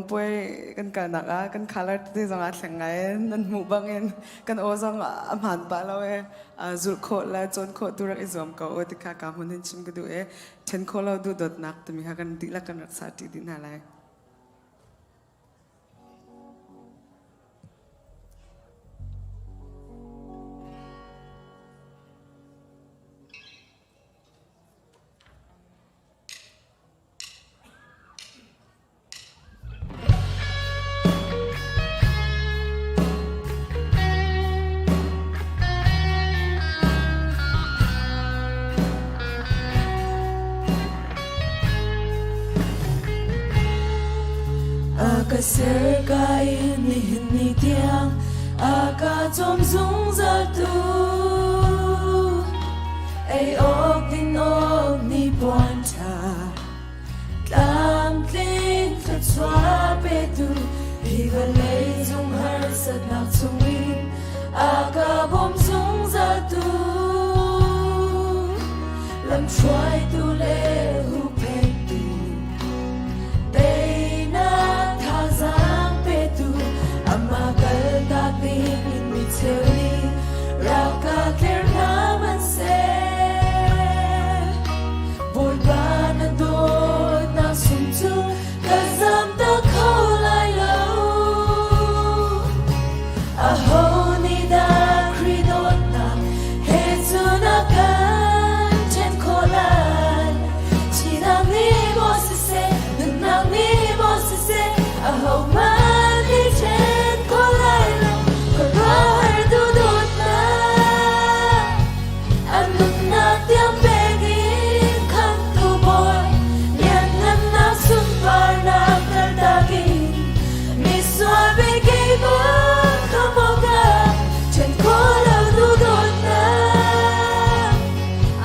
puai kan kalnak ah kan color tete zong aa thleng ngai nan hmuh bangin kan aw zong a hmaan pah lo e zulh khawh le cawn khawh tu rak i zuam ko u ti kha ka hmun hin chim ka duh e ṭhen khawh lo duhdawtnak timi kha kan dihlak kan rak sa ṭi dih hna lai. A ka ser ka i nihin ni tiang a ka cawm zungzal tu ei awk din awk ni puan ṭha Tlamtling thluachuah petu hi vawlei cung harsatnak chungin a ka bawm zungzaltu lamhruaitu le huhphenhtu teinak thazaang petu amah kaltak ding in mi cheu nih rak ka tler hna hmanhseh. Bawipa na dawtnak sung cu ka zamtak kho lai lo. Aho nih dah Khrih dawtnak he cun a kan ṭhen khawh lai? Thihnak nih maw siseh, nunnak nih maw siseh, ahohmanh nih ṭhen khawh lai lo. Khuaruahhar duhdawtnak. An nunnak tiang pek in khamhtu Bawi lianngannak sunparnak kaltak in misual biakeinak khamh awkah ṭhen khawh lo duhdawtnak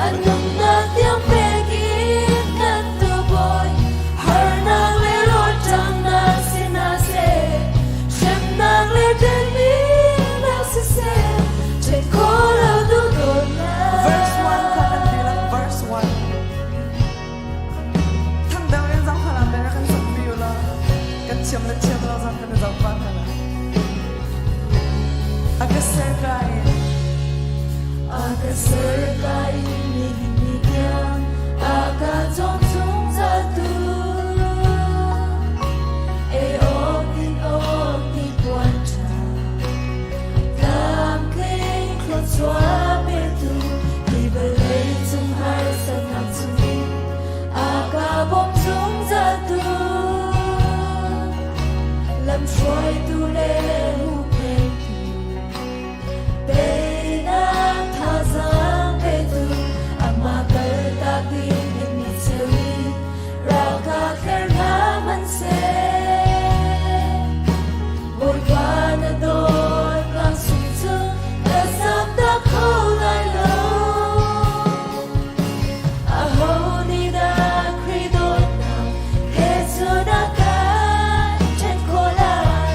an nunnak tiang pek in khamhtu Bawi harnak le rawlṭamnak si hna seh hremnak le ṭennak siseh ṭhen khawh lo duhdawtnak Verse 1 kha kan ti lang verse 1. Thang deuh in zang hana te kan sak pi la. Kan thiam le thiam lo zang kan i zoh pa hna la. A ka ser kai. A ka ser kai nihin ni tiang a ka cawm zungzal tu ei awk din awk ti puan ṭha Tlamtling thluachuah petu hi vawlei cung harsatnak chungin a ka bawm zungzaltu lamhruaitu le huhphenhtu teinak thazaang petu amah kaltak ding in mi cheu in ralka tler hna hmanhseh Bawipa na dawtnak sung cu ka zamtak kho lai lo. Aho nih dah Khrih dawtnak he cun a kan ṭhen khawh lai?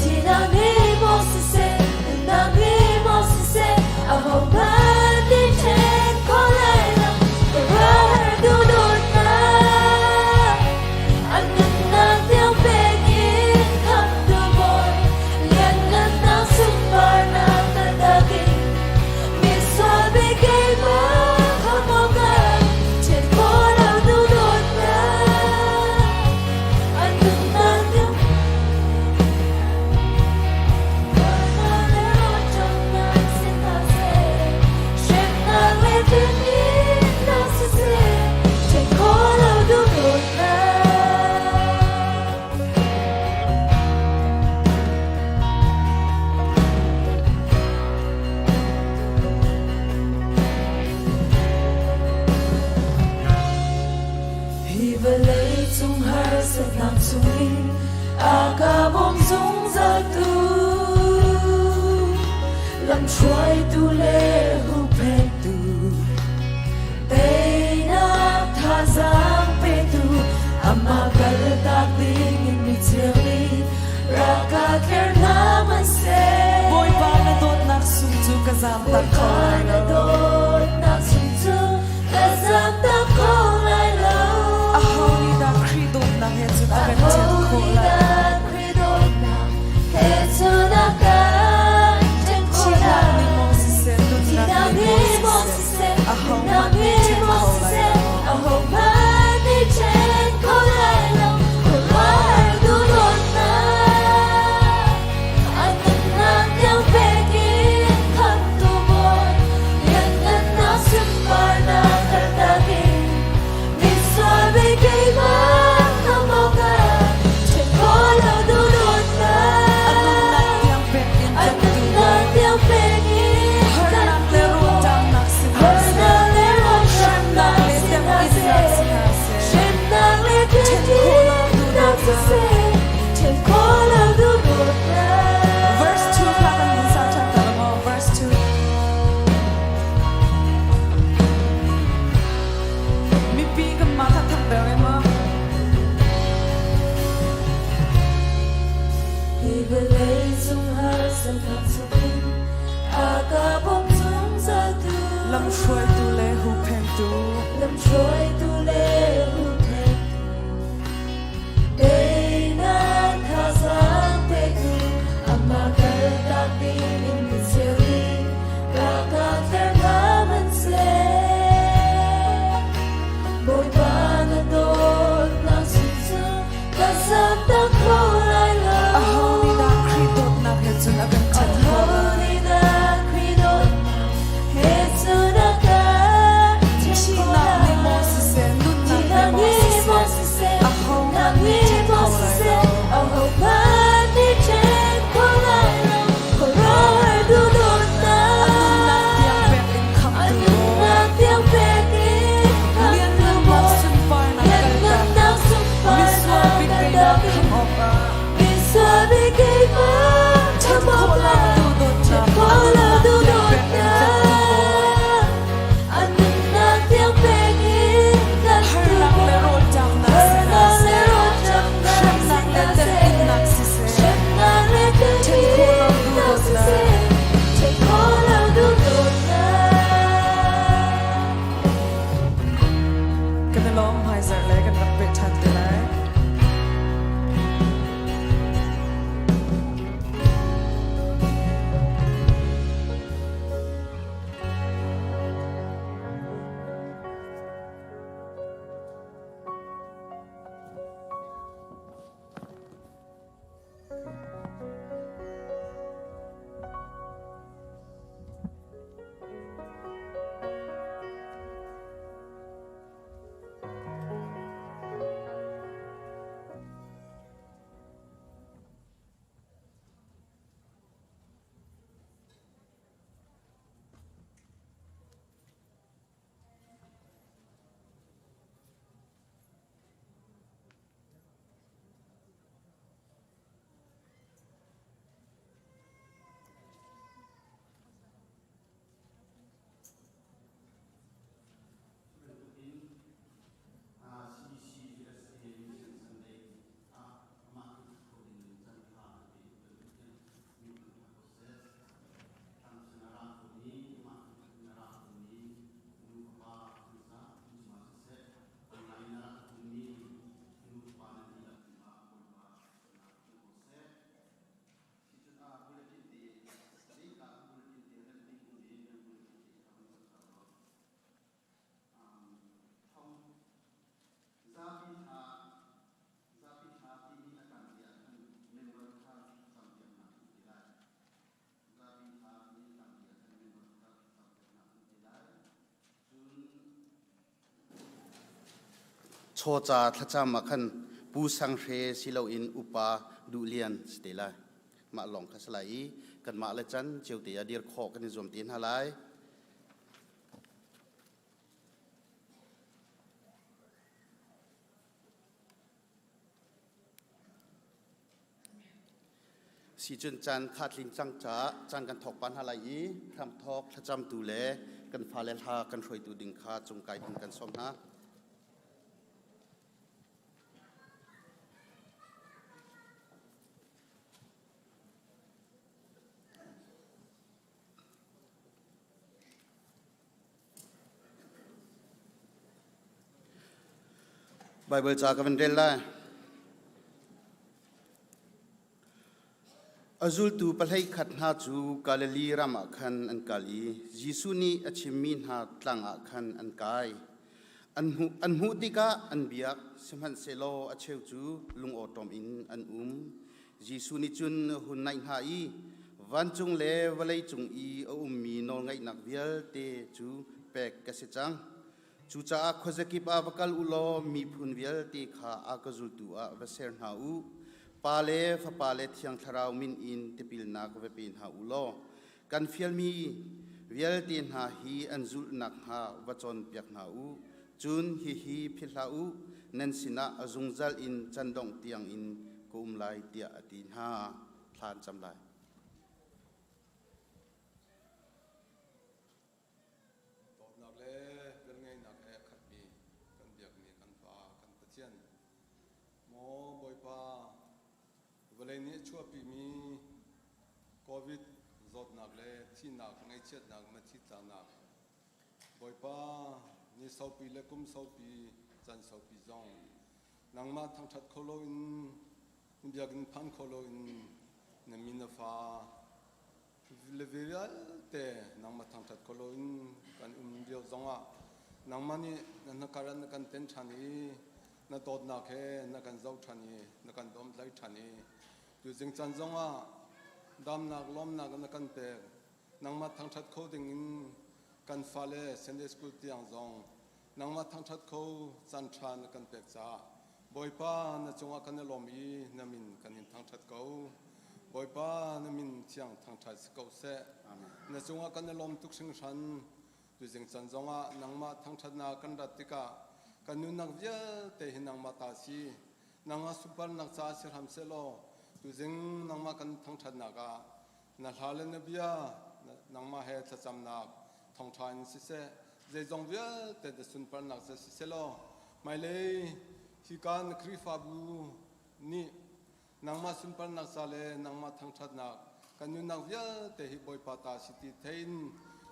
Thihnak nih maw siseh, nunnak nih maw siseh, ahohmanh nih ṭhen khawh lai lo. Ka ral duhdawtnak An nunnak tiang pek in khamhtu Bawi lianngannak sunparnak taktak in misual biakeimah khamh awkah ṭhen khawh lo duhdawtnak an nunnak tiang Bawipa le rawlṭamnak si hna seh hremnak le ṭihnak siseh ṭhen khawh lo duhdawtnak Hi vawlei cung harsatnak chungin a ka bawm zungzaltu lamhruaitu le huhphenhtu Teinak thazaang petu amah kaltak ding in mi cheu nih rak ka tler hna hmanhseh. Bawipa na dawtnak sung cu ka zaamtak kho Bawipa lai na lo. dawtnak sung cu ka zaamtak kho lai lo. Aho nih dah Khrih dawtnak he cun a kan Aho ṭhen khawh nih lai? vawlei cung harsatnak chungin a ka bawm zungzaltu. Lamhruaitu le huhphentu. Lamhruaitu le huhphentu. Teinak thazaang petu amah kaltak dingin ka cheu i ka ka tler hna hmanhseh. Bawipa na dawtnak sung cu ka zamtak kho lai lo. Aho nih dah Khrih dawtnak he cun a kan ṭhen khawh Aho lai? nih dah Khrih dawtnak he cun a kan ṭhen khawh Thihnak nih maw lai? siseh, nunnak nih Thihnak maw nih maw siseh, siseh, ahohmanh nunnak nih nih ṭhen maw kho lai siseh, lo. ahohmanh nih ṭhen kho lai lo. Khuaruahhar A nunnak tiang duhdawtnak, pek in a khamhtu Bawi. nunnak tiang pek in khamhtu Lianngannak Bawi. sunparnak kaltak, Lianngannak misual sunparnak bik keimah kaltak in khamh awkah misual bik keimah ṭhen khamh khawh lo awkah ṭhen duhdawtnak, a khawh lo nunnak tiang pek in tlanhtu Bawi. duhdawtnak. A nunnak tiang pek in tlanhtu Harnak le Bawi. rawlṭamnak si hna Harnak le seh, rawlṭamnak si hremnak hna le seh, temhinnak siseh, hremnak le ṭhen khawh lo temhinnak duhdawtnak. siseh, ṭhen khawh lo duhdawtnak. Kan i lawm hmaizarh le kan rak peh ṭhan te lai. Chawca thlacam ah khan Pu Sang Hre si loin upa Duh Lian si te lai. Mah lawng kha si lai i kanmah le can cio te ah dir khawh kan i zuam te hna lai. Sicun caan kha tlin cang caah caan kan thawk pa hna lai i hramthawk thlacamtu le kan fale hla kan hruaitu ding kha cungkai ding kan sawm hna. Baibal ca ka van rel lai. A zultu pahlei khat hna cu Galilee ram ah khan an kal i Jesuh nih a chimmi hna tlang ah khan an kai. An hmuh tikah an biak, sihmanhsehlaw a cheu cu lungawṭawm in an um. Jesuh nih cun a hun naih hna i vancung le vawleicung i a ummi nawlngeihnak vialte cu pek ka si cang. Cucaah khuazakip ah va kal u law miphun vialte kha a ka zultu ah va ser hna u. Pa le Fapa le Thiang Thlarau min in tipilnak va pe hna u law kan fialmi vialte hna hi an zulh nakhnga va cawnpiak hna u. Cun hihi philh hlah u, nan sinah a zungzal in can dongh tiangin ka um lai, tiah a ti hna. Thla an cam lai. Dawtnak le velngeihnak he a khatmi kan biakmi kan Pa, kan Pathian, maw Bawipa, vawlei Vawlei nih a chuahpimi Covid zawtnak le thihnak, ngaihchiatnak, mathi tlaknak, Bawipa ni saupi le kum saupi, can saupi zong nangmah thangṭhat kho loin biakinn phan kho loin na mi na fa le vialte nangmah thangṭhat kho loin kan um lio zongah nangmah nih na hnakar na kan ten ṭhan i na dawtnak he na kan zoh ṭhan i na kan domhtlaih ṭhan i tuzing caan zongah damnak lawmnak na kan pek. Nangmah thangṭhat kho dingin kan fale Sunday School tiang zong nangmah thangṭhat kho caan ṭha na kan pek caah Bawipa na cungah kan i lawm i na min kan in thangṭhat ko. Bawipa na min thiang thangṭhat si ko seh. Na cungah kan i lawm tuk hringhran. Tuzing can zongah nangmah thangṭhatnak kan rat tikah kan nunnak vialte hi nangmah ta si. Nangmah sunparnak caah si hram sehlaw tuzing nangmah kan thangṭhatnak ah na hla le na bia nangmah he thlacamnak thawngṭha in siseh zeizong vialte na sunparnak ca siseh law hmailei hika na Khrihfabu nih nangmah sunparnak ca le nangmah thangṭhatnak kan nunnak vialte hi Bawipa ta si ti thein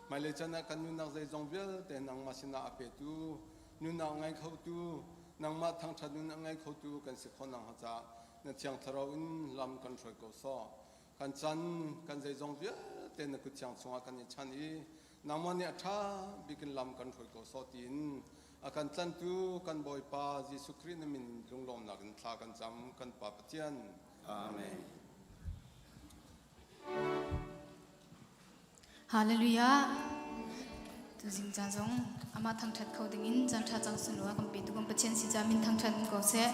hmailei chan ah kan nunnak zeizong vialte nangmah sinah a petu nunnak ngei khotu nangmah thangṭhat nun a ngei khotu kan si khawh nakhnga caah na Thiang Thlarau in lam kan hruai ko sawh. Kan chan kan zeizong vialte na kut thiang chungah kan i chan i nangmah nih a ṭha bik in lam kan hruai ko sawh tiin a kan tlantu kan Bawipa Jesuh Khrih na min lunglawmnak in thla kan cam kan Pa Pathian. Amen. Hallelujah. Tuzing ca zong amah thangṭhat kho dingin caan ṭha cang sunlua kan petu kan Pathian si ca min thangṭhat ko seh.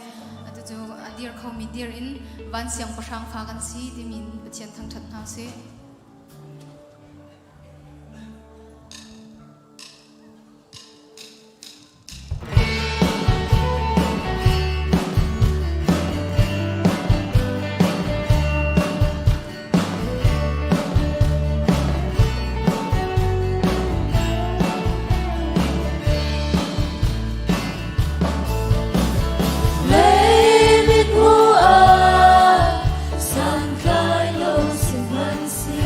Atu cu a dir khomi dir in van siangpahrang fa kan si timi in Pathian thangṭhat hna sih. Leimit mu ah santlai lo sihmanhseh.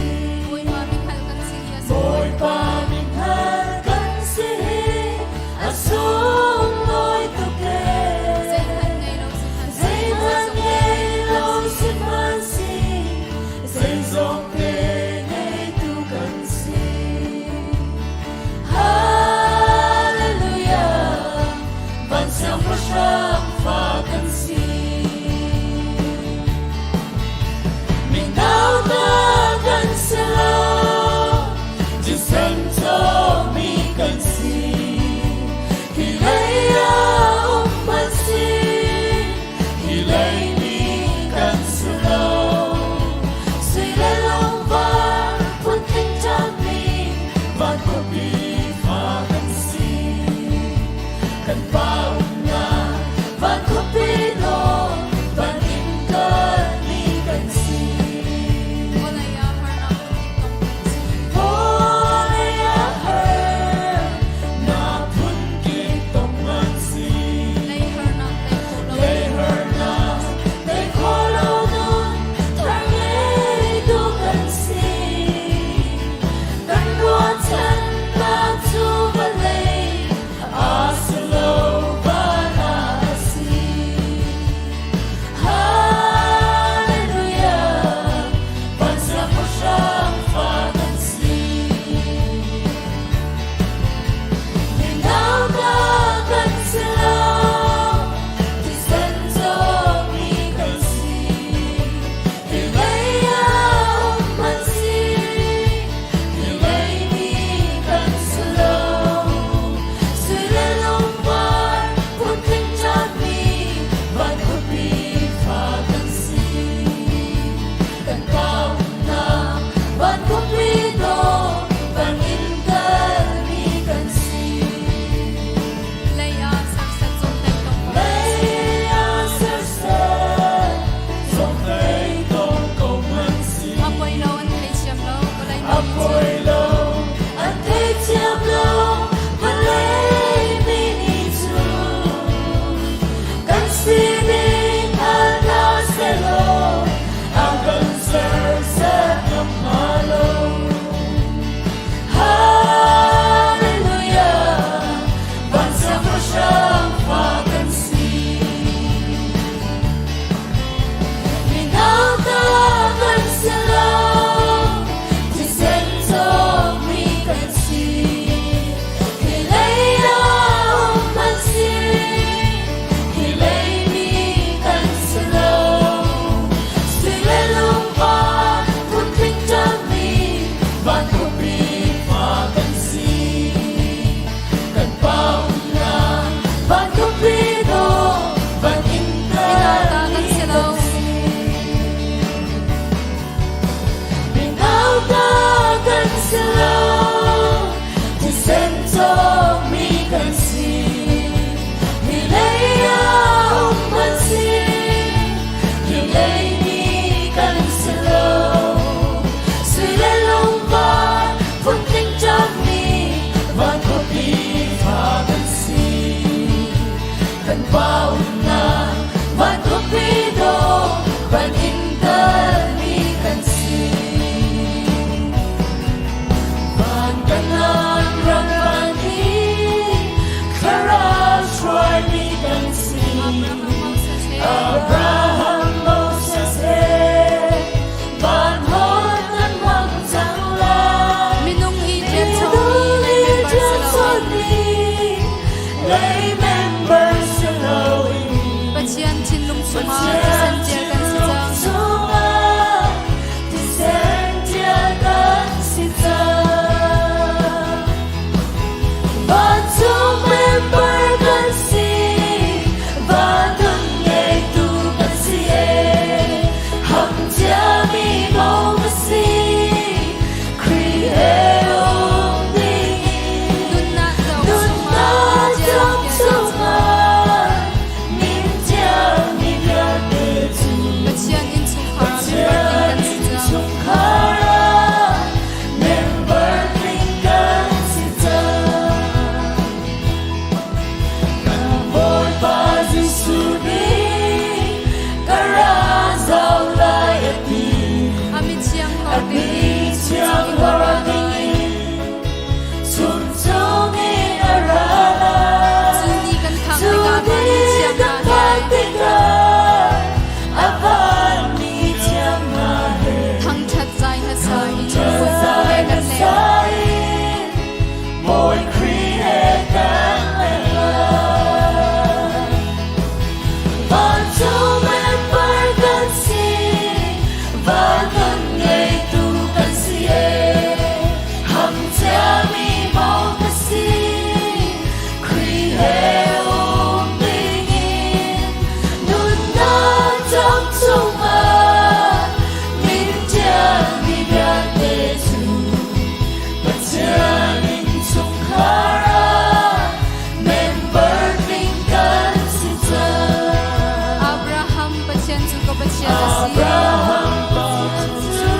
Pathian a si. Abraham Pathian cu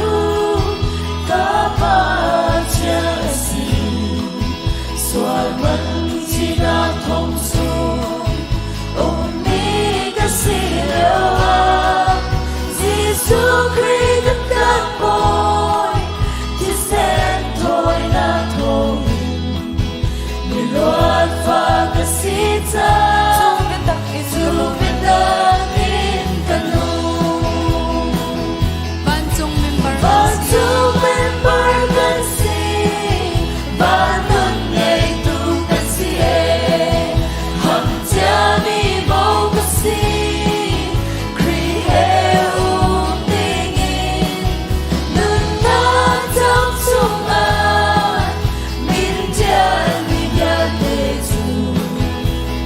ka Pathian a si. Sual man thinak thong chung ummi ka si lioah Jesuh Khrih kan kan Bawi thisen thawinak thawngin miluat fa ka si cang. Cu biatak in ka nung. Vancung member kan si. Vancung member kan si, van nun ngeitu kan si e. Ham ciami mo ka si, Khrih he um dingin. Nunnak cang chungah min ṭialmi vialte cu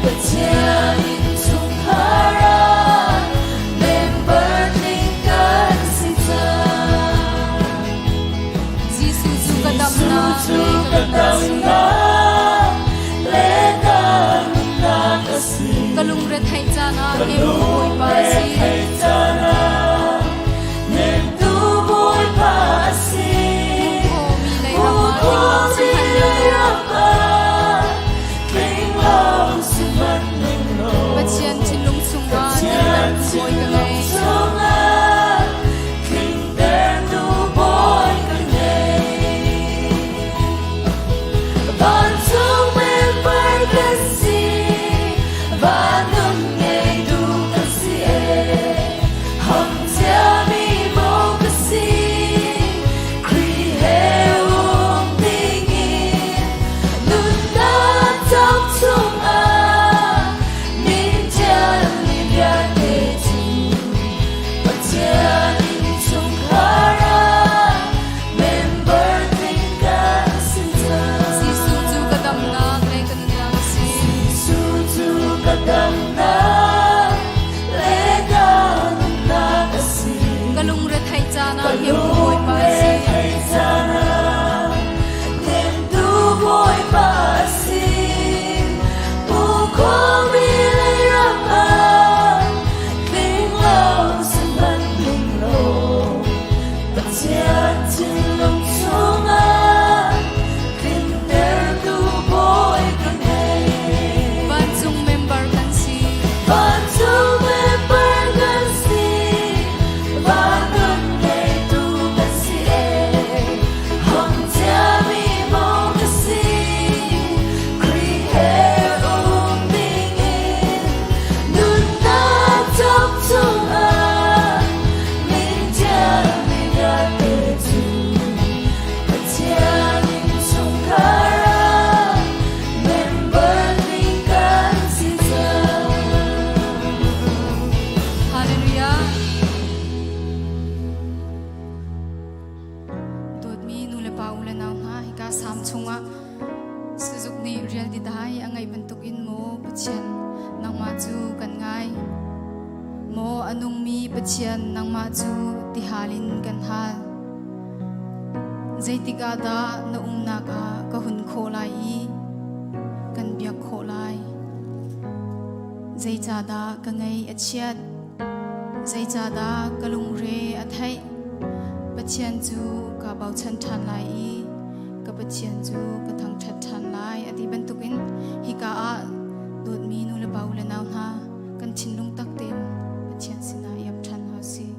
Pathian innchungkhar ah member tling kan si cang. Jesuh cu ka damnak Jesuh cu le ka ka damnak le ka nunnak a si. Ka lungretheih caan ah hnemtu Bawipa a si. Lungretheih caan ah hnemtu Bawipa a si. Hmuh khawhmi lei ram ah tling lo sihmanhsehlaw Tling lo sihmanhsehlaw Pathian thinlung chungah tlintertu Bawi ka ngei. Chungah tlintertu Bawi ka ngei. Vancung member kan si, van nun ngeitu kan si e. Ham ciami maw ka si, Khrih he um dingin. Nunnak cang chungah min ṭialmi vialte cu Pathian innchungkhar ah member tling kan si cang. Jesuh cu ka damnak le ka nunnak a si. Jesuh cu ka damnak le ka nunnak a si. Ka lungretheih caan ah hnemtu Bawipa a si. Lungretheih caan ah hnemtu Bawipa a si. Hmuh khawhmi lei ram ah tling lo sihmanhsehlaw Pathian thinlung chungah tlintertu Bawi ka ngei. Vancung member kan si. Vancung member kan si, van nun ngeitu kan si e. Ham ciami maw ka si, Khrih he um dingin. Nunnak cang chungah min ṭialmi vialte cu Pathian innchungkhar ah member tling kan si cang. Hallelujah. Dawtmi nu le pa u le nau hna hika sam chungah sazuk nih rial ti dai a ngaih bantukin maw Pathian nangmah cu kan ngai. Maw a nungmi Pathian nangmah cu tihal in kan hal. Zeitik ah dah na umnak ah ka hun khawh lai i kan biak khawh lai. Zeicahdah ka ngaih a chiat? Zeicahdah ka lungre a theih? Pathian cu ka bochan ṭhan lai i ka Pathian cu ka thangṭhat ṭhan lai a ti bantukin hika ah dawtmi nu le pa u le nau hna kan thinlung tak tein Pathian sinah i ap ṭhan hna usih.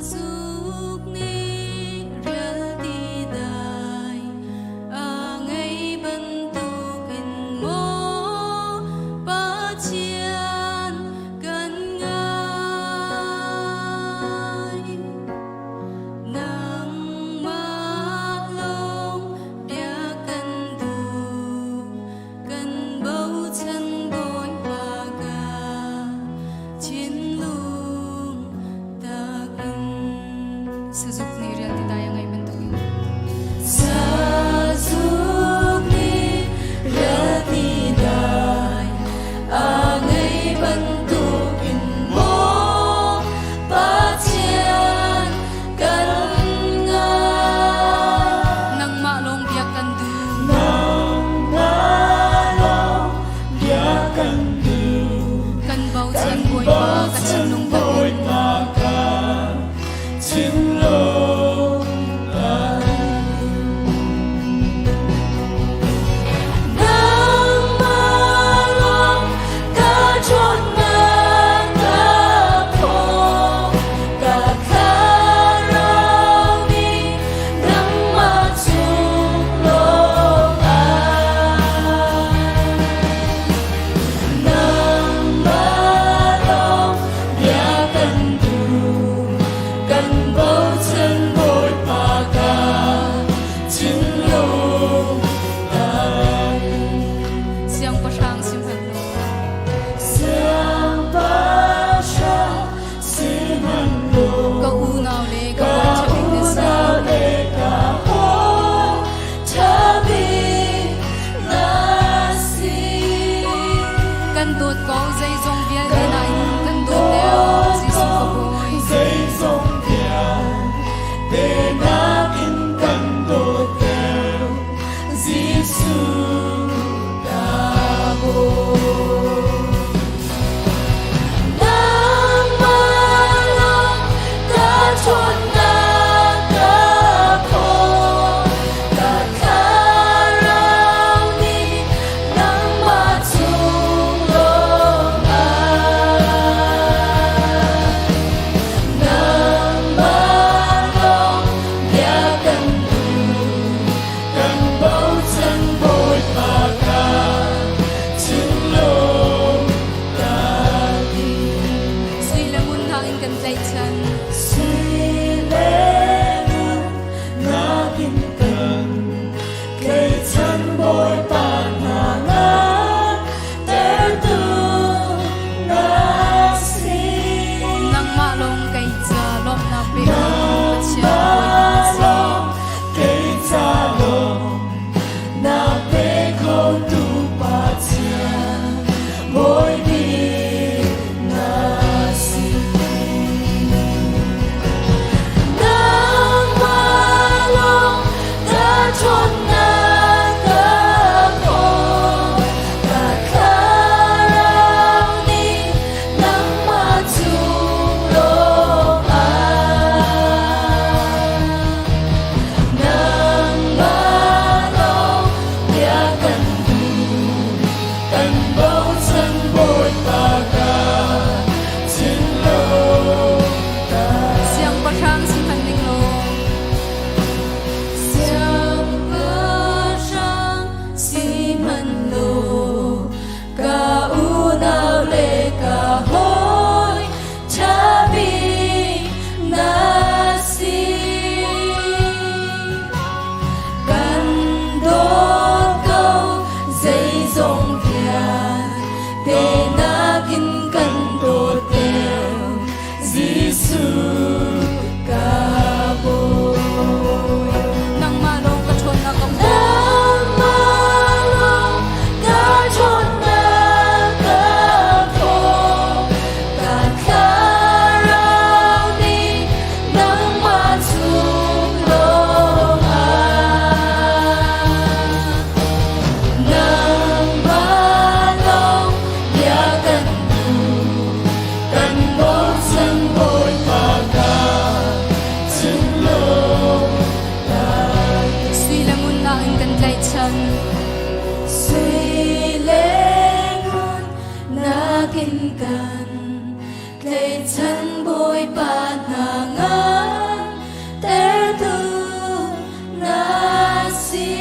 Sazuk nih rial ti dai a ngei bantukin maw Pathian kan ngai. Zeizong vialte nakin kan dawt deuh Jesuh ka Bawi. Nangmah lawng ka ṭhawnnak ka hmu. Nangmah lawng ka ṭhawnnak ka phaw. Ka thlarau nih nangmah chung lawngah. Nangmah lawng bia kan duh, kan bochan Bawipa ka thinlung Sui le ngun nain kan tlaihchan. Sui le ngun nakin kan tlaihchan Bawipa hna ngan tertu na si.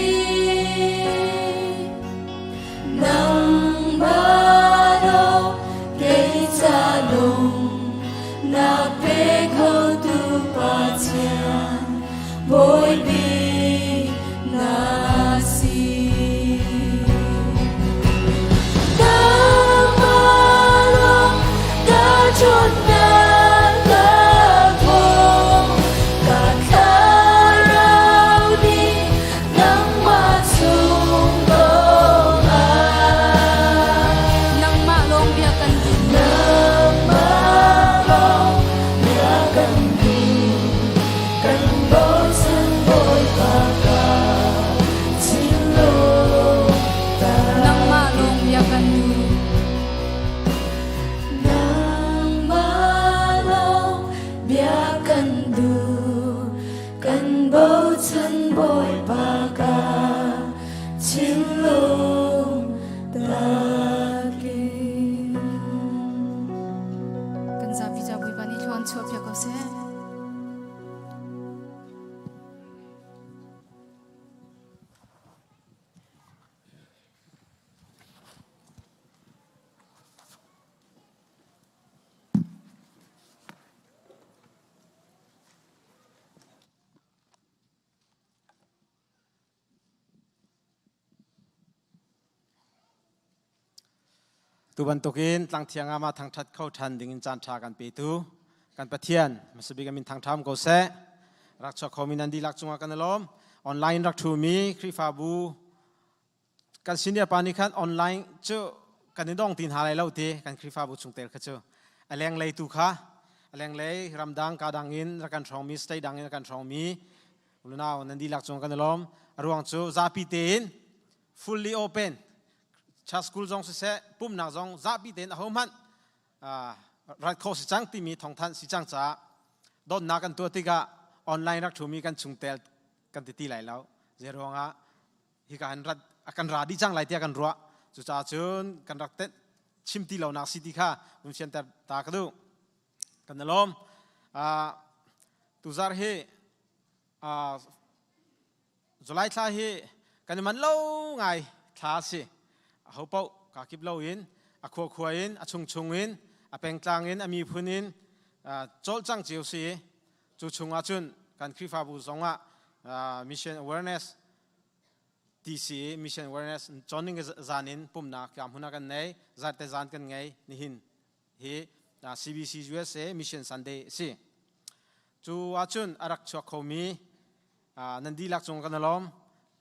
Nangmah lawng kei ca lung na pe khotu Pathian Bawipi na si. Nangmah lawng ka ṭhawnnak ka thawng, ka thlarau nih nangmah chung lawngah. Nangmah lawng bia kan duh. Nangmah lawng bia kan duh, kan bochan Bawipa ka thinlung ta. Nangmah lawng bia kan duh. Nangmah lawng bia kan duh, kan bochan Bawipa ka thinlung takin. Kan zapi ca Bawipa nih thluan chuah piak ko seh. Tu bantukin tlangthiang ah mah thangṭhat kho ṭhan dingin caan ṭha kan petu kan Pathian hmasabik a min thangṭham ko seh. Rak chuak khomi nan dihlak cungah kan i lawm. Online rak ṭhumi Khrihfabu kan senior pa nih khan online cu kan i dong ti hna lai lo ti kan Khrihfabu chungtel kha cu a lenglei tu kha a lenglei ramdang ka dang in rak kan hrawngmi state dang in rak kan hrawngmi unau nan dihlak cung kan i lawm. A ruang cu zapi tein fully open church school zong siseh pumnak zong zapi tein ahohmanh rat khawh si cang timi thawngthanh si cang caah dawtnak kan tuah tikah online rak ṭhumi kan chungtel kan ti ti lai lo. Zeiruangah hika hin rat kan ra dih cang lai tiah kan ruah. Cucaah cun kan rak tenh chim ti lonak si ti kha vun fianter ta ka duh. Kan i lawm. Tuzar hi July thla hi kan i manh lo ngai thla a si. Aho paoh kaa kip lo in a khua khua in a chungchung in a pengtlang in a miphun in cawlcang cio si. Cu chungah cun kan Khrihfabu zongah mission awareness TCA mission awareness cawnning zan in pumnak hmun ah kan nei zarte zan kan ngei nihin hi CBC USA Mission Sunday a si. Cu ahcun a rak chuak khomi nan dihlak cung kan i lawm.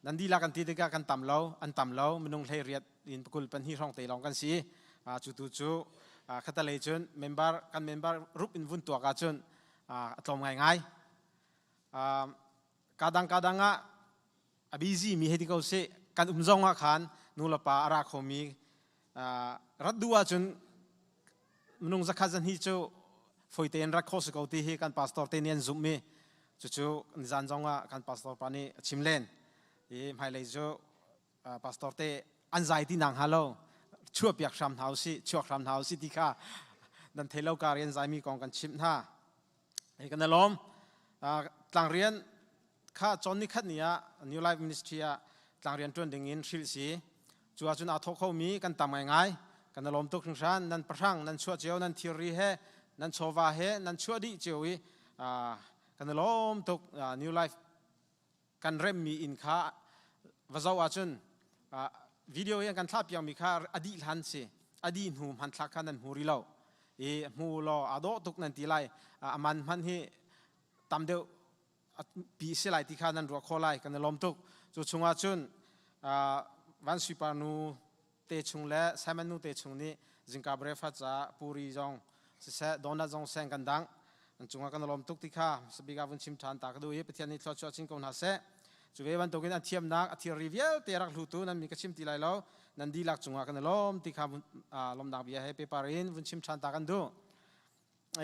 Nan dihlak kan ti tikah kan tam lo, an tam lo, minung hlei riat in pakul pahnih hrawng te lawng kan si. Cu tu cu khatalei cun member kan member rup in vun tuak ahcun a tlawm ngaingai. Kadang kadang ah a busy mi hei ti ko sih kan um zong ah khan nu le pa a ra khomi rat duh ahcun minung zakhat zahnih cu foi tein rat khawh si ko ti hi kan pastor te nih an zumh mi cucu nizan zong ah kan pastor pa nih a chim len i hmailei cu pastor te an zai ti nang ha lo chuah piak hram hna usih chuak hram hna usih ti kha nan thei lo kar in zaimi kong kan chimh hna. Hei kan i lawm. Tlangrian kha cawn ni khat ni ah New Life Ministry ah tlangrian ṭuan ding in hrilh si. Cu ahcun aa thawh khomi kan tam ngaingai. Kan i lawm tuk hringhran. Nan pahrang, nan chuah cio, nan thirri he, nan chawva he, nan chuah dih cio i kan i lawm tuk. New Life kan remmi inn kha va zoh ahcun Video hi an kan thlah piakmi kha a dih hlan si. A dih hnu hmanthlak kha nan hmu rih lo. I hmu law aa dawh tuk nan ti lai. A man hmanh hi tam deuh pi si lai ti kha nan ruah khawh lai. Kan i lawm tuk. Cu chungah cun Van Sui Par nu te chung le Simon nu te chung nih zingka breakfast ca puri zong siseh donut zong seng kan dangh. An cungah kan lawm tuk ti kha sabik ah vun chim ṭhan ta ka duh i Pathian nih thluachuah chin ko hna seh. Cu ve bantukin an thiamnak a thilri vialte rak hlutu nan mi ka chim ti lai lo. Nan dihlak cungah kan i lawm ti kha lawmnak bia he paper in vun chim ṭhan ta kan duh.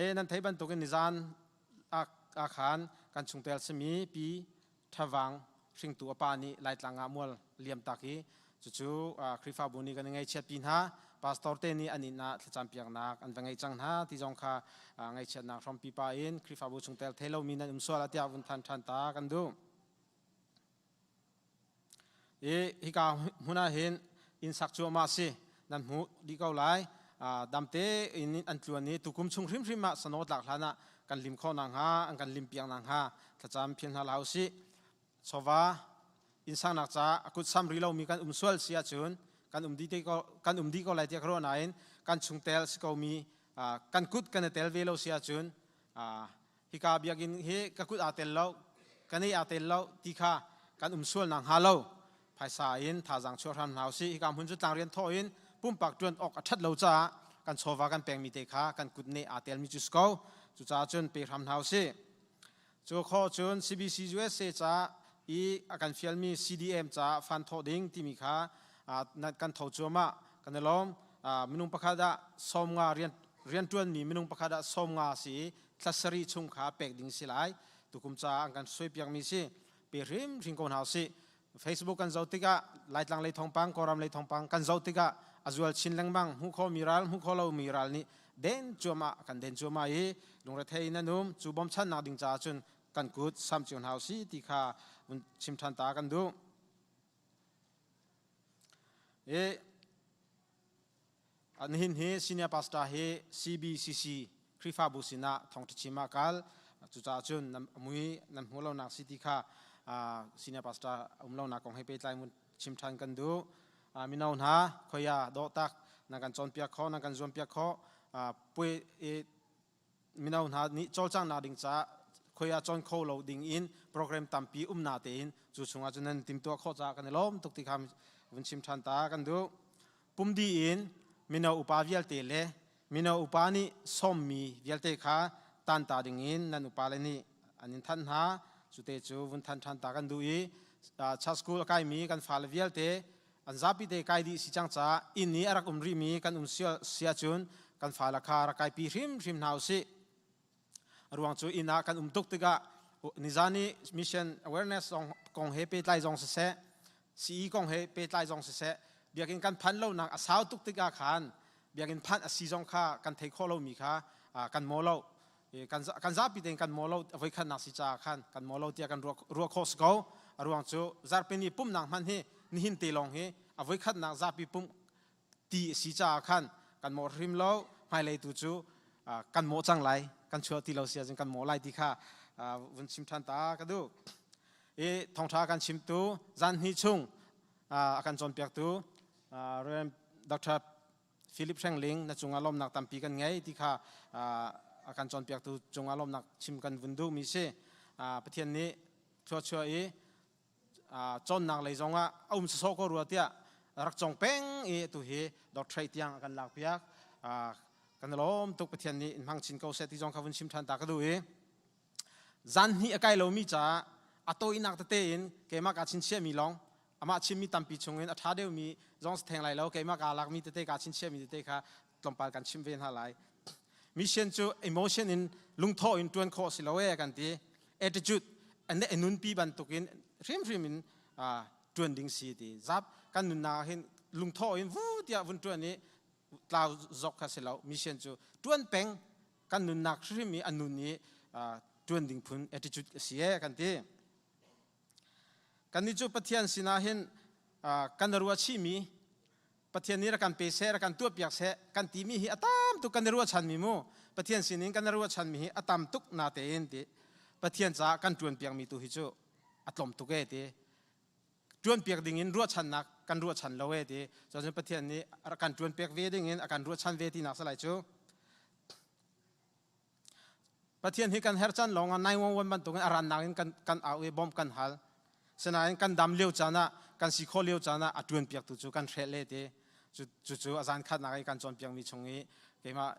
E nan theih bantukin nizan ah khan kan chungtel simi pi Ṭhavang hringtu a pa nih Laitlang ah mual liam tak i cucu Khrihfabu nih kan i ngaihchiatpi hna. Pastor te nih an inn ah thlacam piaknak an va ngei cang hna ti zong kha ngaihchiatnak hrawmpi pa in Khrihfabu chungtel thei lomi nan um sual ah tiah vun than ṭhan ta kan duh. I hika hmun ah hin inn sak cuahmah si nan hmuh dih ko lai. Damte in an tluan i tukum chung hrimhrim ah sano tlak hlan ah kan lim khawh nakhnga an kan lim piak nakhnga thlacam phil hna hlah usih. Chawva inn sangnak caah a kut sam ri lomi kan um sual si ahcun kan um dih te ko kan um dih ko lai tiah ka ruah nain kan chungtel si komi kan kut kan i tel ve lo si ahcun hika biakinn hi ka kut aa tel lo ka nei aa tel lo ti kha kan um sual nak hnga lo phaisa in thazaang chuah hram hna usih hika hmun cu tlangrian thawh in pumpak ṭuan awk a ṭhat lo caah kan chawva kan pekmi te kha kan kut nih aa telmi cu si ko cucaah cun pe hram hna usih cu khawh cun CBC USA ca i a kan fialmi CDM ca fan thawh ding timi kha kan tho cuahmah kan i lawm minung pakhat ah 50 rian rianṭuanmi minung pakhat ah 50 si i thla sarih chung kha pek ding si lai tukum caah an kan suaipiakmi si pe hrimhrim ko hna usih Facebook kan zoh tikah Laitlang lei thawngpang Kawlram lei thawngpang kan zoh tikah a zual chin lengmang hmuh khawh mi ral hmuh khawh lo mi ral nih den cuahmah kan den cuahmah i lungrethei in an um cu bawmchannak ding caah cun kan kut sam cio hna usih ti kha vun chim ṭhan ta kan duh i Nihin hi senior pastor hi CBCC Khrihfabu sinah thawngṭha chim ah kal. Cucaah cun nan mui nan hmuh lonak si ti kha senior pastor um lonak kong he pehtlai mun chim ṭhan kan duh. Mino hna khoia dawhtak nan kan cawnpiak khawh, nan kan zuampiak khawh. Puai mino hna nih cawlcanghnak ding caah khoi ah cawn kho lo ding in program tampi um na tein cu chungah cun nan timtuah khawh caah kan i lawm tuk ti kha vun chim ṭhan ta kan duh. Pumdi in mino upa vialte le mino upa nih sawmmi vialte kha tanta ding in nan upa le nih an in thanh hna. Cute cu vun than ṭhan ta kan duh i church school a kaimi kan fale vialte an zapi te kai dih si cang caah inn i a rak um rihmi kan um si ahcun kan fale kha rak kaipi hrimhrim hna usih. A ruang cu inn ah kan um tuk tikah nizan i mission awareness kong he pehtlai zong siseh CE kong he pehtlai zong siseh biakinn kan phanh lonak a sau tuk tikah khan biakinn phanh a si zong kha kan thei khawh lomi kha kan maw lo kan zapi tein kan maw lo voikhatnak si caah khan kan maw lo tiah kan ruah khawh si ko a ruang cu zarhpini pumhnak hmanh hi nihin te lawng hi a voikhatnak zapi pumh ti a si caah khan kan mawh hrim lo hmailei tu cu kan mawh cang lai kan chuah ti lo si ahcun kan mawh lai ti kha vun chim ṭhan ta ka duh i thawngṭha kan chimtu zan hnih chung a kan cawnpiaktu Rev. Dr. Philip Hrengling na cungah lawmnak tampi kan ngei ti kha a kan cawnpiaktu cungah lawmnak chim kan vun duhmi si Pathian nih thluachuah i cawnnak lei zongah a um sawsawh ko rua tiah rak cong peng i atu hi doctorate tiang a kan lakpiak kan lawm tuk Pathian nih in hmang chin ko seh ti zong kha vun chim ṭhan ta ka duh i zan hnih a kai lomi caah a tawinak tete in keimah kaa chinchiahmi lawng amah chimmi tampi chungin a ṭha deuhmi zong si theng lai lo keimah kaa lakmi tete kaa chinchiahmi tete kha tlawmpal kan chimh ve hna lai mission cu emotion in lungthawh in ṭuan khawh si lo e kan ti attitude ane nunpi bantukin hrimhrim in ṭuan ding si ti zap kan nunnak hin lungthawh in vu tiah vun ṭuan i tlau zok kha si lo mission cu ṭuan peng kan nunnak hrim i a nun i ṭuan ding phun attitude a si e kan ti kannih cu Pathian sinah hin kan ruah chihmi Pathian nih rak kan pe seh rak kan tuahpiak seh kan timi hi a tam tuk kan i ruahchanmi mu Pathian sinin kan i ruahchanmi hi a tam tuk na tein ti Pathian caah kan ṭuanpiakmi tu hi cu a tlawm tuk e ti ṭuanpiak ding in ruahchannak kan ruahchan lo e ti. Cun Pathian nih a kan ṭuan pek ve ding in a kan ruahchan ve tinak si lai cu. Pathian hi kan herh caan lawng ah 911 bantukin a rannak in kan, kan au i bawmh kan hal. Sinain kan dam lio caan ah, kan si khawh lio caan ah a ṭuan piaktu cu kan hreh le ti. Cucu a zan khatnak i kan cawnpiakmi chung i keimah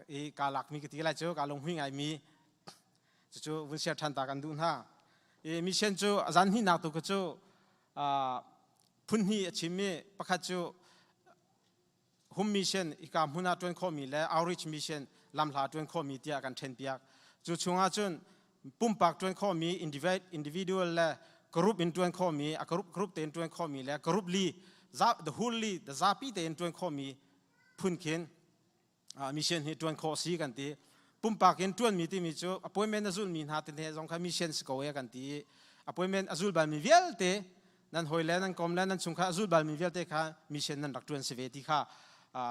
i kaa lakmi ka ti lai cu kaa lunghui ngaimi cucu vun share ṭhan ta kan duh hna. I mission cu a zan hnihnak tu cu phun hnih a chim i pakhat cu home mission hika hmun ah ṭuan khawhmi le outreach mission lamhla ṭuan khawhmi tiah kan ṭhenpiak. Cu chungah cun pumpak ṭuan khawhmi individual le group in ṭuan khawhmi a group group tein ṭuan khawhmi le group li the whole li the zapi tein ṭuan khawhmi phun khin mission hi ṭuan khawh si kan ti. Pumpak in ṭuanmi timi cu appointment a zulmi hna te zong kha mission si ko e kan ti i appointment a zul balmi vialte nan hawile nan kom le nan chungkhar a zul balmi vialte kha mission nan rak ṭuan si ve ti kha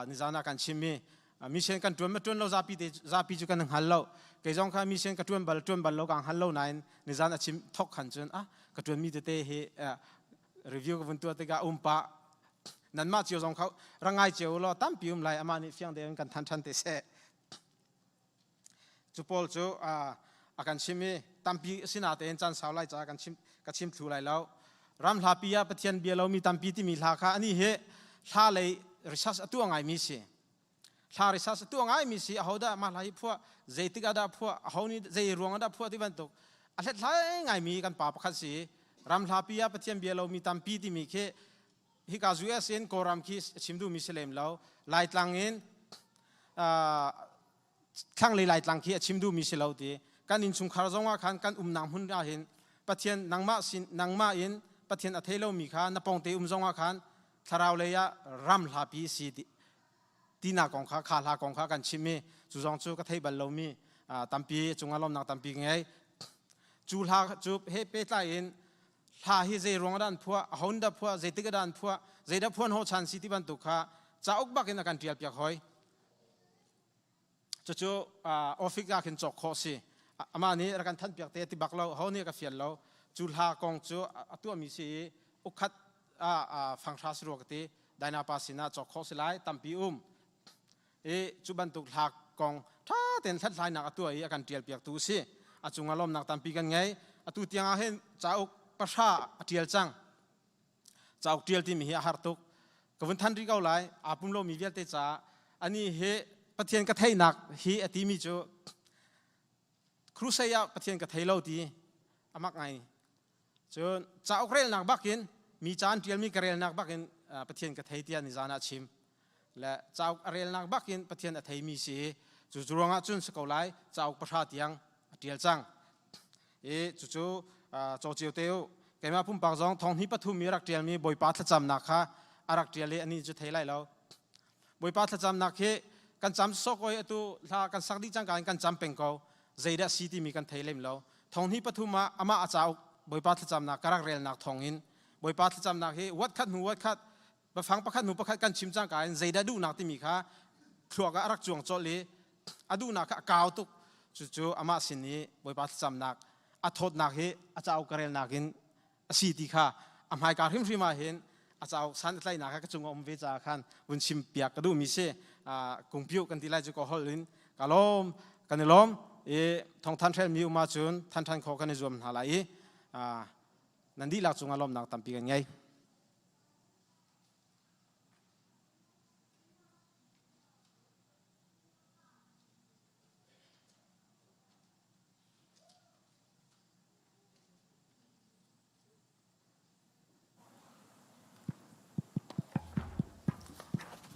nizan ah kan chim i mission kan ṭuan ma ṭuan lo zapi te zapi cu kan hngal lo. Kei zong kha mission ka ṭuan bal ṭuan bal lo ka hngal lo nain nizan a chim thok khan cun ah ka ṭuanmi tete hi review ka vun tuah tikah um pah. Nanmah cio zong kha rangai cio law tampi um lai, amah nih fiang deuh in kan than ṭhan te seh. Cu pawl cu a kan chim i tampi sinatein caan sau lai caah kan chim ka chim thlu lai lo. Ram hlapi ah Pathian bia lomi tampi timi hla kha ani hi hla lei research a tuah ngaimi si. Hla research a tuah ngaimi si. Ahodah mah hla hi phuah, zeitik ah dah phuah, aho nih zei ruang ah dah phuah ti bantuk a hlethlai ngaimi kan pa pakhat si. Ram hlapi ah Pathian bia lomi tampi timi khi hika US in Kawlram khi chim duhmi si lem lo. Laitlang in thlanglei Laitlang khi a chim duhmi si lo ti. Kan innchungkhar zong ah khan kan umnak hmun ah hin Pathian nangmah sin nangmah in Pathian a thei lomi kha na pongte um zong ah khan thlarau lei ah ram hlapi si ti tinak kong kha kha hla kong kha kan chim i cu zong cu ka thei bal lomi tampi cungah lawmnak tampi ngei. Cu hla cu he pehtlai in hla hi zei ruang dah an phuah, aho dah phuah, zeitik dah an phuah, zeidah phuan ho chan si ti bantuk kha cauk bak in a kan ṭial piak hoi. Cucu office ah khin cawk khawh si. Amah nih rak kan thanh piak te ti bak lo, ho nih ka fial lo. Cu hla kong cu a tuahmi si i ukhat fanghra si rua ka ti. Daina pa sinah cawk khawh si lai, tampi um. I cu bantuk hla kong ṭha tein hlathlainak a tuah i a kan ṭial piaktu a si. A cungah lawmnak tampi kan ngei. Atu tiang ah hin cauk pahra a ṭial cang. Cauk ṭial timi hi a har tuk. Ka vun than rih ko lai. Aa pum lomi vialte caah ani hi Pathian ka theihnak hi a timi cu crusade ah Pathian ka thei lo ti a mak ngai. Cun cauk relnak bakin mi ca an ṭialmi ka relnak bakin Pathian ka thei tiah nizan ah chim. Le cauk a relnak bakin Pathian a theimi si i cu ruangah cun si ko lai cauk pahra tiang a ṭial cang. I cucu caw cio te u. Keimah pumpak zong thong hnih pathum i rak ṭialmi Bawipa thlacamnak kha a rak ṭial i anih cu thei lai lo. Bawipa thlacamnak hi kan cam sawk oi atu hla kan sak dih cangka in kan cam peng ko. Zeidah si timi kan thei lem lo. Thong hnih pathum ah amah a cauk Bawipa thlacamnak ka rak relnak thawng in Bawipa thlacamnak hi wat khat hnu wat khat bafang pakhat hnu pakhat kan chim cangka in zeidah duhnak timi kha thluak ah a rak cuang colh i a duhnak kha a kau tuk. Cucu amah sin i Bawipa thlacamnak a thawtnak hi a cauk ka relnak in a si ti kha a hmaika hrimhrim ah hin a cauk san a tlaihnak kha ka cung a um ve caah khan vun chim piak ka duhmi si. Kungpiu kan ti lai cu ka holh in ka lawm kan i lawm i thongthan hrelmi um ahcun than than khawh kan i zuam hna lai i nan dihlak cungah lawmnak tampi kan ngei.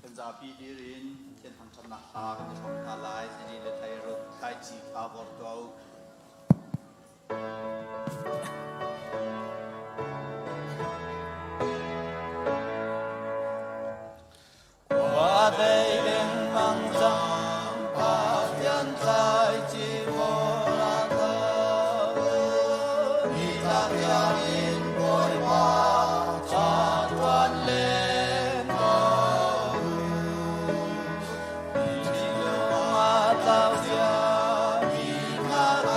Kan zapi dir in Pathian thangṭhatnak hla kan i hrawm hna lai. Zini le thlairuk thlaici kha vor tuah u. Khua dei lengmang cang Pathian thlaici vor a tho. Nitlak tiangin Bawipa ca ṭuan len ko. Thinlung a tlau cia mi kha.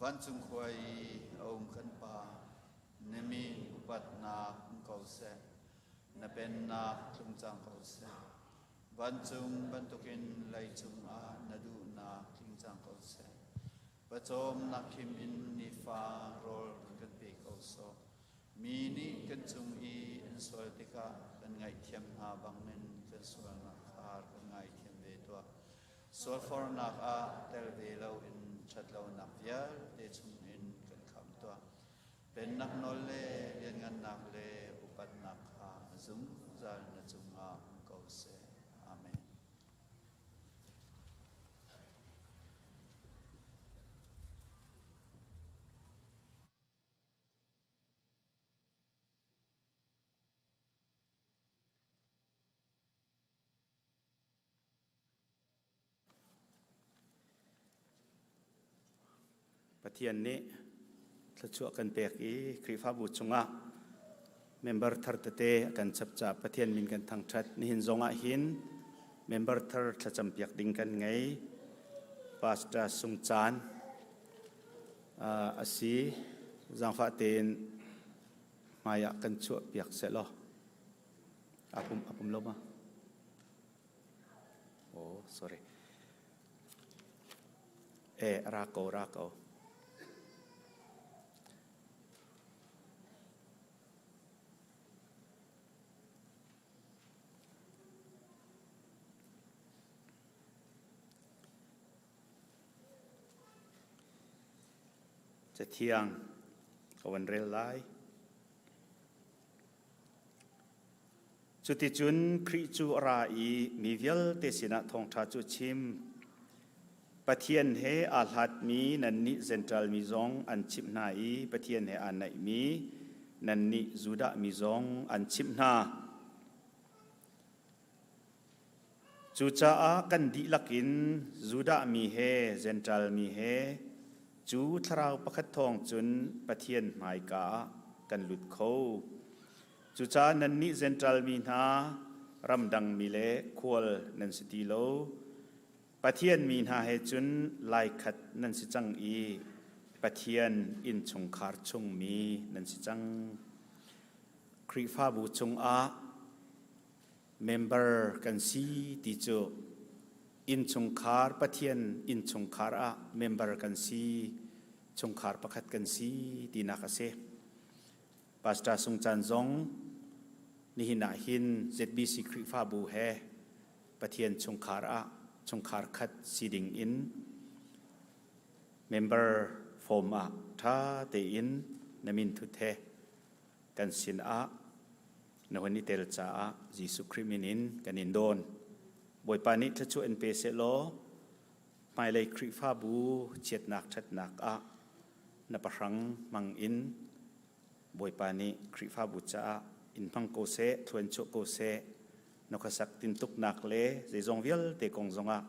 Vancung khua i a um kan Pa, na min upatnak um ko seh, na pennak tlung cang ko seh. Vancung bantukin leicung ah na duhnak tling cang ko seh. Pawcawmnak khim in nifa rawl kan pe ko sawh. Mi nih kan cung i an sual tikah kan ngaihthiam hna bangin kan sualnak kha kan ngaithiam ve tuah. Sualfornak ah tel ve loin ṭhatlonak vialte chungin kan khamh tuah. Pennak nawl le lianngannak le upatnak kha zungzal na cungah um ko seh. Amen. Pathian nih thluachuah kan pek i Khrihfabu chungah member thar tete a kan chap caah Pathian min kan thangṭhat. Nihin zong ah hin member thar thlacam piak ding kan ngei. Pastor Sung Caan a si. Zaangfah tein hmai ah kan chuah piak sehlaw. A pum a pum lo ma? Oh, sorry. Eh, ra ko, ra ko. Cathiang ka van rel lai. Cuticun Khrih cu a ra i mi vialte sinah thawngṭha cu a chim. Pathian he aa hlatmi nannih Jentail mi zong an chimh hna i Pathian he aa naihmi. Nannih Judah mi zong an chimh hna. Cucaah kan dihlak in Judah mi he Jentail mi he cu thlarau pakhat thawng cun Pathian hmaika ah kan lut kho. Cucaah nannih Jentail mi hna, ramdang mi le khual nan si ti lo. Pathian mi hna he cun laikhat nan si cang i Pathian innchungkhar chungmi nan si cang. Khrihfabu chungah member kan si ti cu innchungkhar Pathian innchungkhar ah member kan si chungkhar pakhat kan si tinak a si. Pastor Sung Chan zong nihin ah hin ZBC Khrihfabu he Pathian chungkhar ah chungkhar khat si ding in member form ah ṭha tein na min thut he kan sin ah na hun i tel caah Jesuh Khrih min in kan in dawn. Bawipa nih thluachuah in pe sehlaw hmailei Khrihfabu chiatnak ṭhatnak ah na pahrang hmang in Bawipa nih Khrihfabu caah in hmang ko seh, thluan chuah ko seh, na khuasak tintuknak le zeizong vialte kong zongah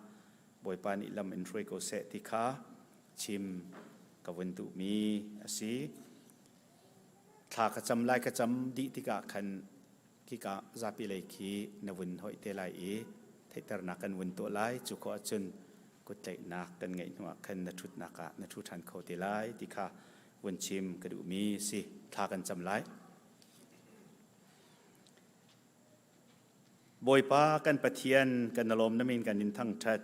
Bawipa nih lam in hruai ko seh ti kha chim ka vun duhmi a si. Thla ka cam lai ka cam dih tikah khan khika zapi lei khi na vun hoih te lai i theihternak kan vun tuah lai. Cu khawh ahcun kuttlaihnak kan ngeih hnuah khan na ṭhutnak ah na ṭhu ṭhan kho te lai ti kha vun chim ka duhmi si. Thla kan cam lai. Bawipa kan Pathian kan na lawm na min kan in thangṭhat.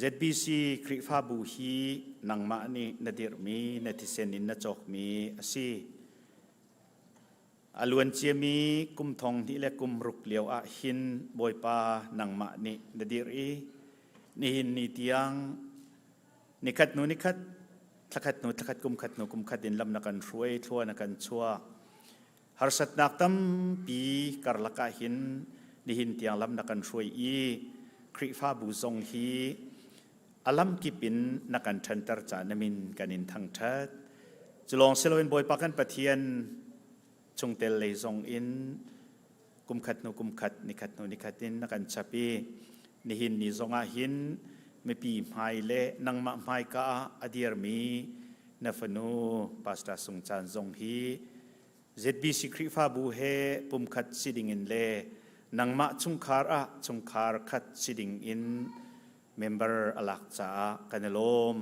ZBC Khrihfabu hi nangmah nih na dirhmi, na thisen in na cawkmi a si. A luan ciami kum thong hnih le kum ruk lio ah hin Bawipa nangmah nih na dirh i nihin ni tiang nikhat hnu nikhat, thlakhat hnu thlakhat, kum khat hnu kum khat in lam na kan hruai, thlua na kan chuah. Harsatnak tampi karlak ah hin nihin tiang lam na kan hruai i Khrihfabu zong hi a lamkip in na kan ṭhanter caah na min kan in thangṭhat. Cu lawng si loin Bawipa kan Pathian chungtel lei zong in kumkhat hnu kumkhat, nikhat hnu nikhat in na kan chap i nihin ni zong ah hin mipi hmai le nangmah hmaika ah a dirmi na fanu Pastor Sung Chan zong hi ZBC Khrihfabu he pumkhat si dingin le nangmah chungkhar ah chungkhar khat si dingin member a lak caah kan i lawm.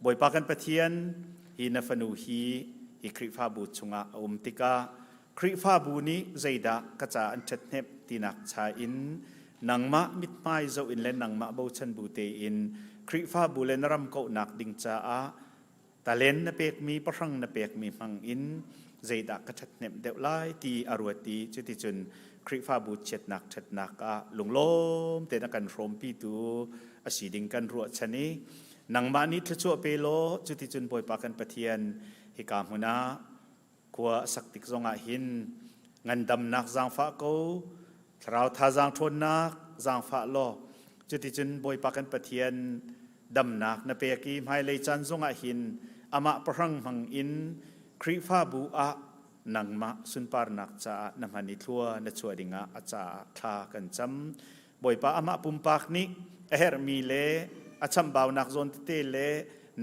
Bawipa kan Pathian, hi na fanu hi hi Khrihfabu chungah a um tikah Khrihfabu nih zeidah ka ca an ṭhathnemh tinak cha in nangmah mithmai zoh in le nangmah bochan bu tein Khrihfabu le na ram kauhnak ding caah talen na pekmi pahrang na pekmi hmang in zeidah ka ṭhathnemh deuh lai ti a ruat i cuticun Khrihfabu chiatnak ṭhatnak ah lunglawm tein a kan hrawmpitu a si ding kan ruahchan i nangmah nih thluachuah pe law cuticun Bawipa kan Pathian hika hmun ah khua a sak tik zongah hin ngandamnak zaangfah ko thlarau thazaang ṭhawnnak zaangfah law cuticun Bawipa kan Pathian damnak na pek i hmailei caan zongah hin amah pahrang hmang in Khrihfabu ah nangmah sunparnak caah na hman i thlua na chuah dingah a caah thla kan cam. Bawipa amah pumpak nih a herhmi le a chambaunak zawn tete le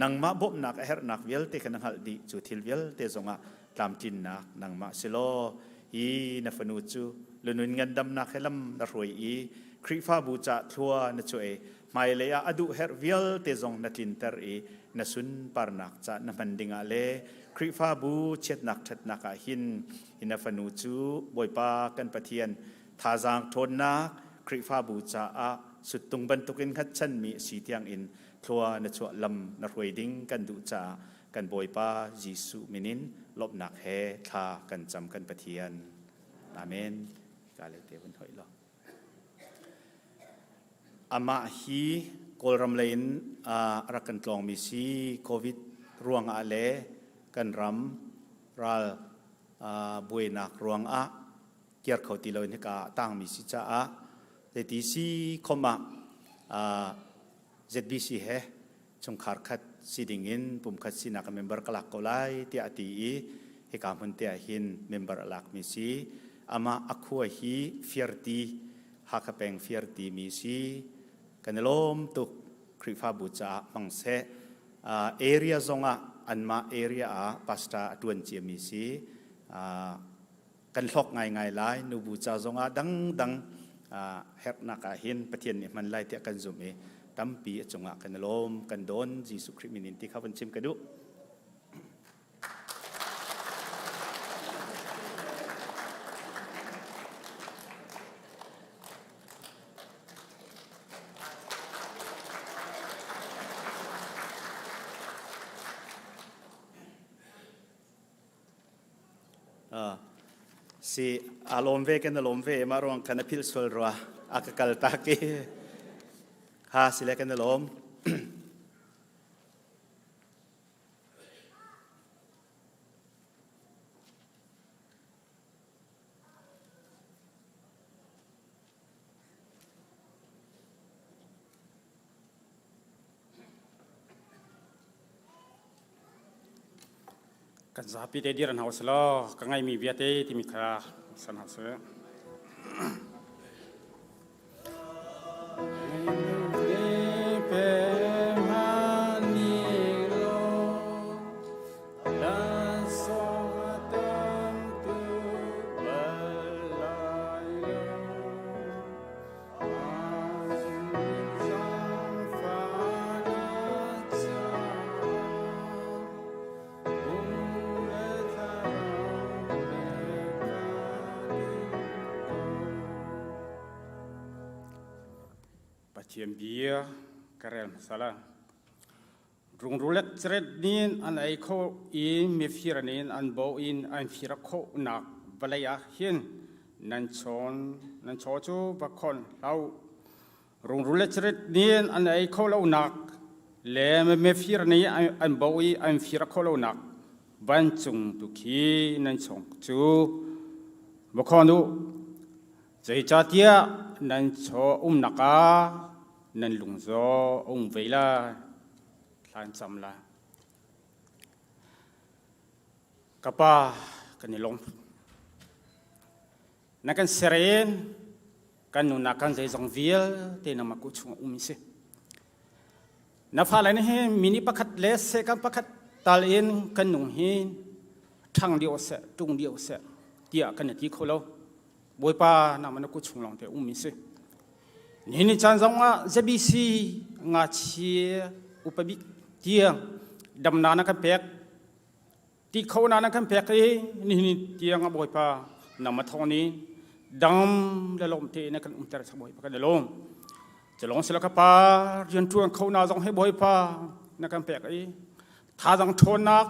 nangmah bawmhnak a herhnak vialte kha na hngalh dih. Cu thil vialte zongah tlamtlinnak nangmah si law hi na fanu cu lunun ngandamnak he lam na hruai i Khrihfabu ca thlua na chuah i hmailei ah a duh herh vialte zong na tlinter i na sunparnak ca na hman dingah le Khrihfabu chiatnak ṭhatnak ah hin hi na fanu cu Bawipa kan Pathian thazaang ṭhawnnak Khrihfabu caah suttung bantukin hngatchanmi a si tiangin thlua na chuah lam na hruai ding kan duh caah kan Bawipa Jesuh min in lawmhnak he thla kan cam kan Pathian. Amen. Ka le te vun hoih law. Amah hi Kawlram lei in a rak kan tlawngmi si COVID ruangah le kan ram ral buainak ruangah kir kho ti loin hika ah tangmi si caah zeiti si khom ah ZBC he chungkhar khat si ding in pumkhat sinak a member ka lak ko lai tiah a ti i. Hika hmun te ah hin member a lakmi si. Amah a khua hi Fiarti, Hakha peng Fiarti mi si. Kan i lawm tuk. Khrihfabu caah hmang seh. Area zongah anmah area ah pastor a ṭuan ciami si. Kan hlawk ngaingai lai. Nubu ca zongah dangdang herhnak ah hin Pathian nih hman lai tiah kan zumh i tampi a cungah kan i lawm, kan dawn. Jesuh Khrih min in ti kha van chim ka duh. Si a lawm ve kan lawm ve ma ruang kan a phil sual rua a ka kal tak i ha sile kan lawm. Kan zapi te dir an hau selaw ka ngaimi viate timi kha san hau seh. Pathian bia ka rel hmasa la. Rungrulek ceret nin an ei kho i mifir nin an bo in an fir kho nak vawlei ah hin nan chawn nan chaw cu va khon hlau. Rungrul le cirit nih an ei kho lonak le mefir nih an bo i an fir kho lonak vancung tu khi nan chung cu va khawn u. Zeicahtiah nan chaw umnak ah nan lung zaw a um ve lai. Thla in cam lai. Ka pa, kan i lawm. Na kan ser in kan nunnak kan zeizong vialte nangmah kuh chung um si. Na fale nih hin mini pakhat le second pakhat tal in kan nung hi ṭhang lio seh, ṭung lio seh tiah kan ti kho lo. Bawipa nangmah na kuh chung lawng te um si. Nihin ni caan zong ah ZBC ngachia upabik tiang damna na kan pek Ti kho na na kan pek i nihin tiang a Bawipa nangmah thawng nih dam le lawm te na kan umter sa Bawipa kan i lawm. Culong sila ka pa rianṭuan kho na zong hi Bawipa na kan pek i thazang ṭhawnnak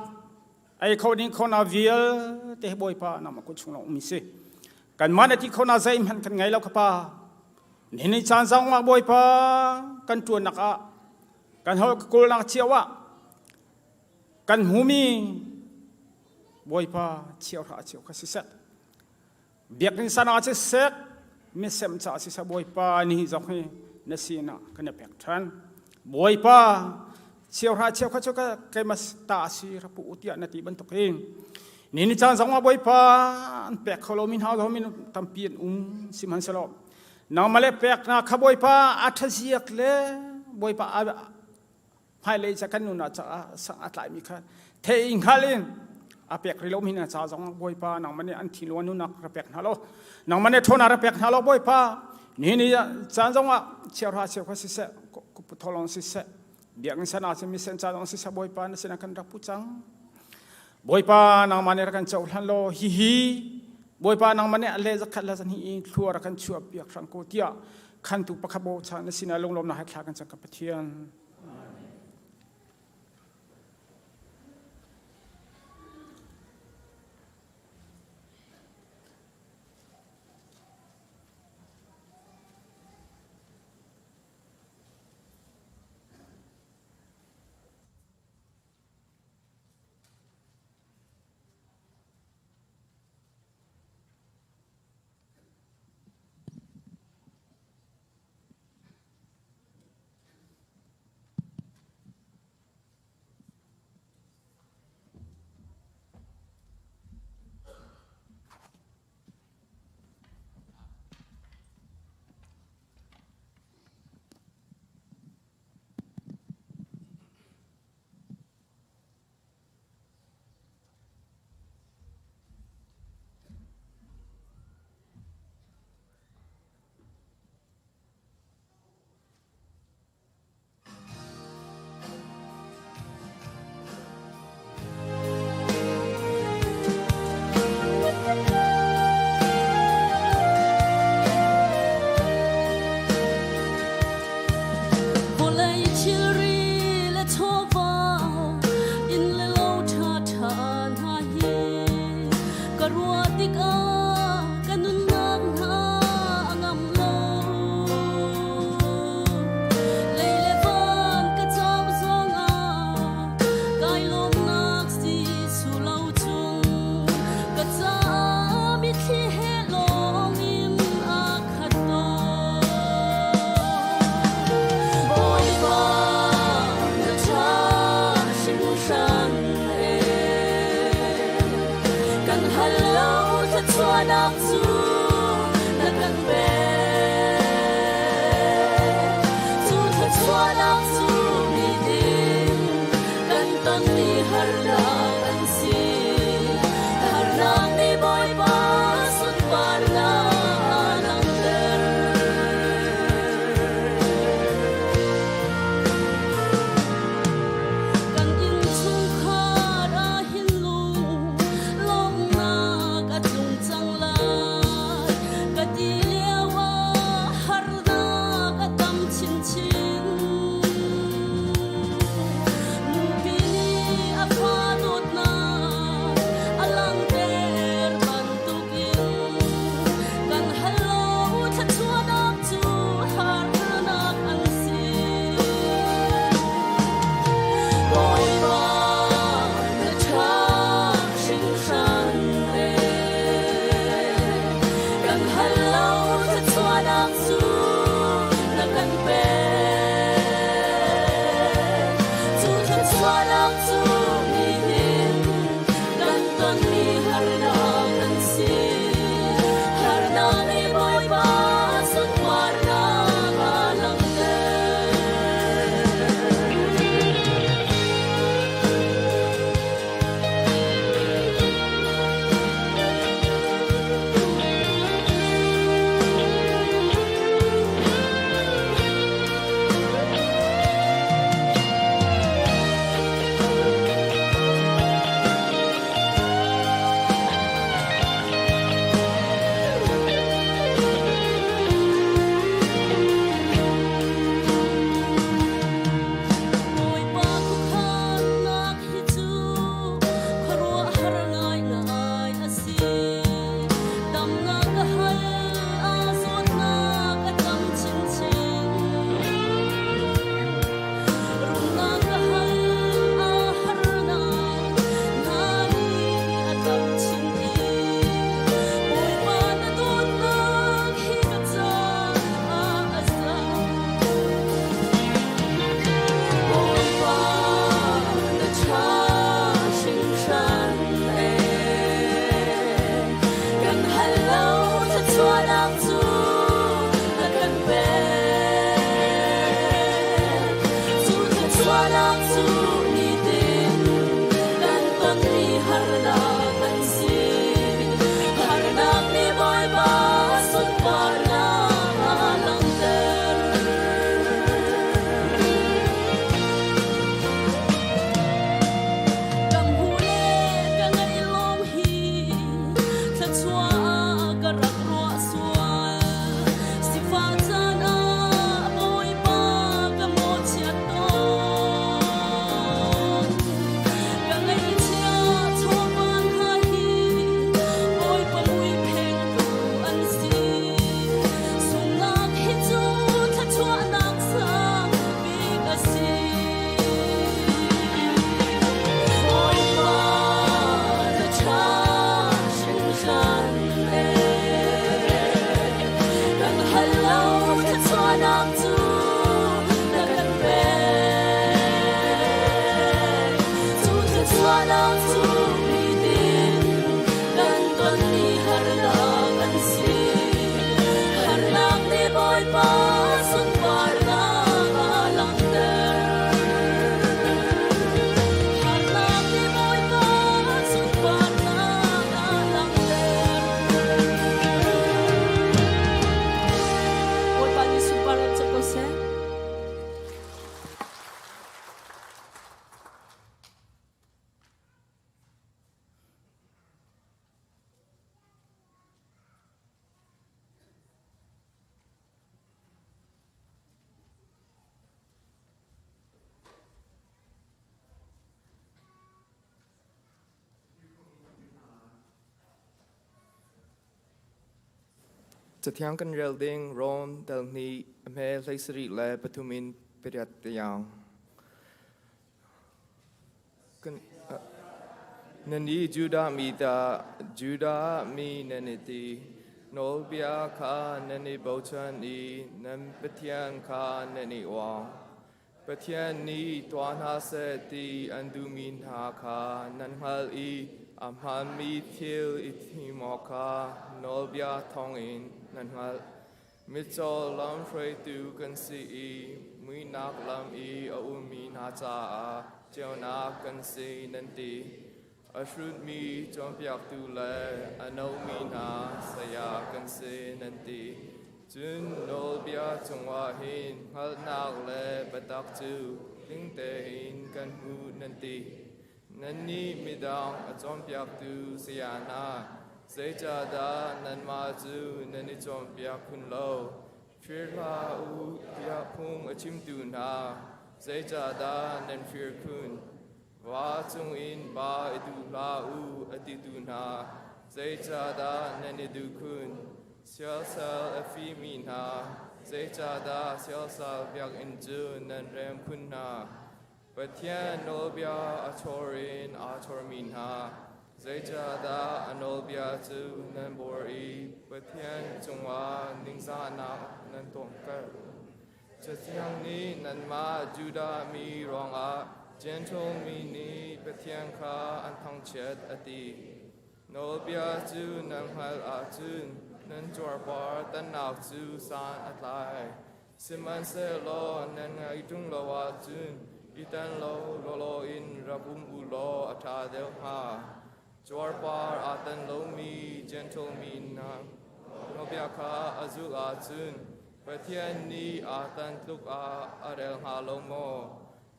ei kho ding kho na vialte hi Bawipa nangmah kut chung lawng um si. Kanmah na ti kho na zeihmanh kan ngei lo ka pa. Nihin ni caan zong ah Bawipa kan ṭuannak ah kan hol kawlnak cio ah Kan hmumi Bawipa chiahra cio kha siseh. Biakinn sana ah siseh, misem caah siseh Bawipa ni zong hi na sinah kan i pek ṭhan. Bawipa chiahra cheu kha cu ka keimah ta si ra pu tiah na ti bantuk in ni ni caan zong ah Bawipa an pek kho lomi hna zong min tampi an um sihmanhsehlaw nangmah le pek na kha Bawipa a ṭhaziak le Bawipa hmailei ca kan nun ah caah sang a tlaimi kha thei hngal in a pek rih lomi hna ca zong Bawipa nangmah nih an thinlung nunnak ra pek hna lo nangmah nih ṭhawnnak ra pek hna lo Bawipa nihin ni caan zong ah chiahra cheu kha siseh tholong siseh biakinn san ah cun misen ca zong siseh Bawipa na sinah kan rak pu cang Bawipa nangmah nih rak kan cohlan law hihi Bawipa nangmah nih a le zakhat le zahnih in thlua rak kan chuah piak hram ko tiah khantu pakhat bochan na sinah lunglawmnak he thla kan cam ka Pathian. tikah ka nunnak hna a ngam lo. Lei le van ka cau zongah kai lawmnak si su lo chung ka caah mitthli he lawngin a khat tawn. Bawipa na ṭha hringhran ee kan hal lo thluachuahnak cu na kan pek. Cu thluachuahnak cu nitin kan tonmi harnak an si. Harnak nih Bawipa sunparnak a langhter. Kan innchungkhar ah hin lung lawmhnak a tlung cang lai ka ti lio. Cathiang kan rel ding Rom dal hnih a hme 17 le pathum in pariat tiang. Kan, uh, nan i Judah mi dah Judah mi nan i ti nawlbia kha nan i bochan i nan Pathian kha nan i uang. Pathian nih tuah hna seh ti an duhmi hna kha nan hngalh i a hmaanmi thil i thim awk kha nawlbia thawngin nan hngalh. Mitcaw lamhruaitu kan si i muihnak lam i a ummi hna caah ceunak kan si nan ti. A hrutmi cawnpiaktu le a nomi hna saya kan si nan ti. Cun nawlbia cungah hin hngalhnak le biatak cu tling tein kan hmuh nan ti. Nannih midang a cawnpiaktu saya hna, zeicahdah nanmah cu nan i cawnpiak khun lo? Fir hlah u tiah phung a chimtu hna, zeicahdah nan fir khun? Va cungin ba i duh hlah u a titu hna, zeicahdah nan i duh khun? Siasal a fimi hna, zeicahdah siasal biakinn cu nan rem khun hna? Pathian nawlbia a chawr in aa chawrmi hna, zeicahdah a nawlbia cu nan bor i Pathian cungah ningzahnak nan tuahter? Cathiang nih nanmah Judah mi ruangah Jentail mi nih Pathian kha an thangchiat a ti. Nawlbia cu nan hngalh ahcun nan cuarpar tannak cu san a tlai. Sihmanhsehlaw nan ngaih ṭung lo ahcun i tan lo lawlaw in rak um u law a ṭha deuh hnga. Cuarpar aa tan lomi Jentail mi hna nawlbia kha a zulh ahcun Pathian nih aa tan tluk ah a rel hnga lo maw?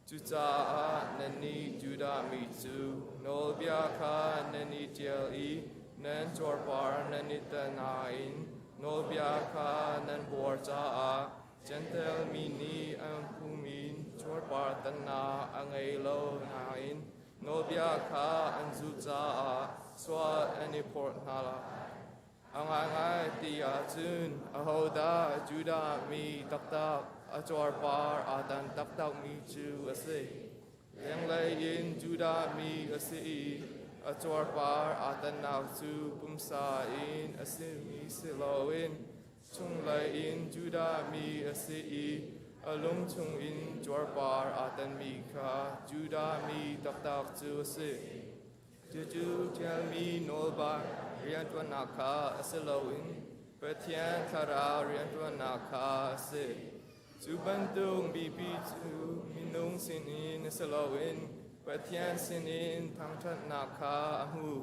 Cucaah nannih Judah mi cu nawlbia kha nan i ṭial i nan cuarpar nan i tan nain nawlbia kha nan buar caah Jentail mi nih an phumi cuarpar tannak a ngei lo nain nawlbia kha an zulh caah sual an i phorh hna lai. A ngaingai ti ahcun ahodah Judah mi taktak a cuarpar aa tan taktakmi cu a si? Lenglei in Judah mi a si i a cuarpar aa tannak cu pumsa in a simi si loin chunglei in Judah mi a si i a lung chungin cuarpar aa tanmi kha Judah mi taktak cu a si. Cucu ṭialmi nawlba rianṭuannak kha a si loin Pathian Thlarau rianṭuannak kha a si. Cu bantuk mipi cu minung sinin si loin Pathian sinin thangṭhatnak kha a hmu.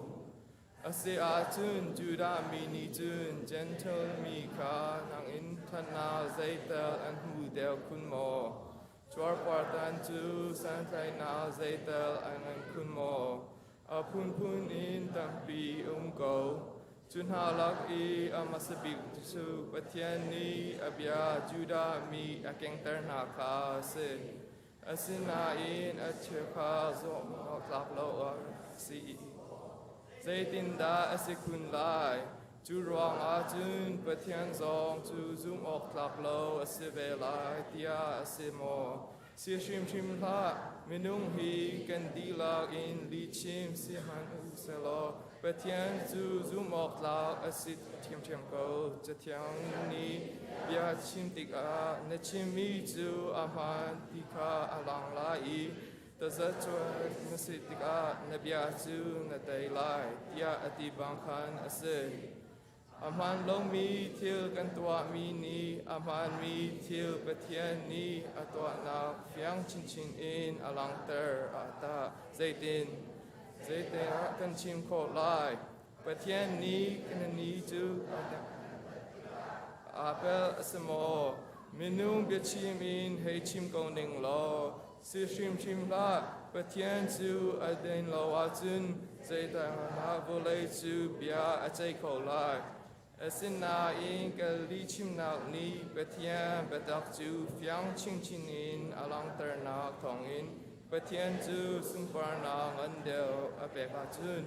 A si ahcun Judah mi nih cun Jentail mi kha nangin ṭhatnak zeital an hmu deuh khun maw? Cuarpartan cu santlaihnak zeital a ngan khun maw? A phunphun in tampi um ko. Cu hna lak i a hmasa bik cu Pathian nih a bia Judah mi a kengter hna kha a si. Asinain a cheu kha zawm awk tlak lo a si. Zeitindah a si kun lai? Cu ruangah cun Pathian zong cu zumh awk tlak lo a si ve lai tiah a si maw? Si hrimhrim hlah, minung hi kan dihlak in lihchim si hmanh u sehlaw Pathian cu zumh awk tlak a si ṭhiamṭhiam ko. Cathiang nih bia chim tikah na chimmi cu a hmaan ti kha a lang lai i Tazacuai na si tikah na bia cu na tei lai tiah a ti bang khan a si. A hmaan lomi thil kan tuahmi nih a hmaanmi thil Pathian nih a tuahnak fiang chinchin in a langhter ah tah zeitin? Zeitin ah kan chim khawh lai? Pathian nih nannih cu aa pel a si maw? Minung biachim in hei chim ko ning law si hrimhrim hlah. Pathian cu a din lo ahcun zeidah vawlei cu bia a ceih kho lai? Asinain ka lihchimnak nih Pathian biatak cu fiang chinchin in a langhternak thawngin Pathian cu sunparnak ngan deuh a pek ahcun.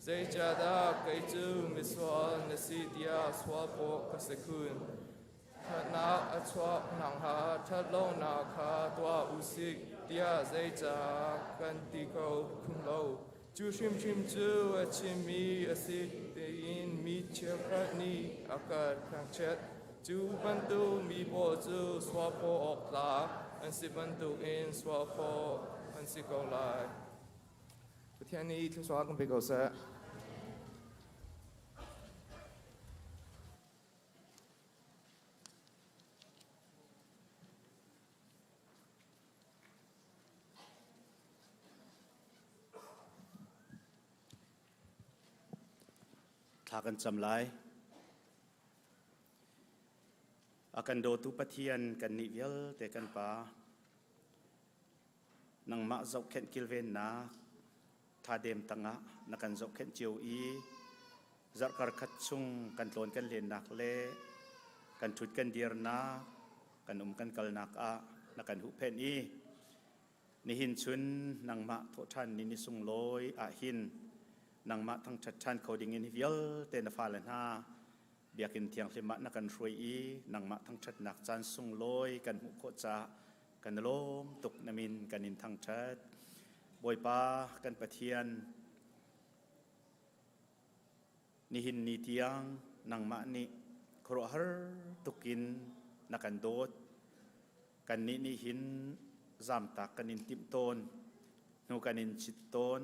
Zeicahdah kei cu misual na si tiah sualpawh ka si kun? Ṭhatnak a chuah nakhnga ṭhatlonak kha tuah u sih tiah zeicah kan ti ko khun lo? Cu hrimhrim cu a chimmi a si tiin mi cheukhat nih a ka thangchiat. Cu bantuk mi pawl cu sualphaw awk tlak an si bantukin sualphaw an si ko lai. Pathian nih thluachuah kan pe ko seh. Thla kan cam lai. A kan dawtu Pathian kan nih vialte kan Pa, nangmah zohkhenh kilvennak thadem tangah na kan zohkhenh cio i zarhkar khat chung kan tlawn kan lennak le kan ṭhut kan dirnak kan um kan kalnak ah na kan huhphenh i nihin chun nangmah thawhṭhan ni ni sunglawi ah hin nangmah thangṭhat ṭhan kho ding in hi vialte na fale hna biakinn thianghlim ah na kan hruai i nangmah thangṭhatnak caan sunglawi kan hmuh khawh caah kan lawm tuk na min kan in thangṭhat. Bawipa kan Pathian, nihin ni tiang nangmah nih khuaruahhar tukin na kan dawt. Kannih nih hin zamtak kan in timh tawn, hnu kan in chit tawn,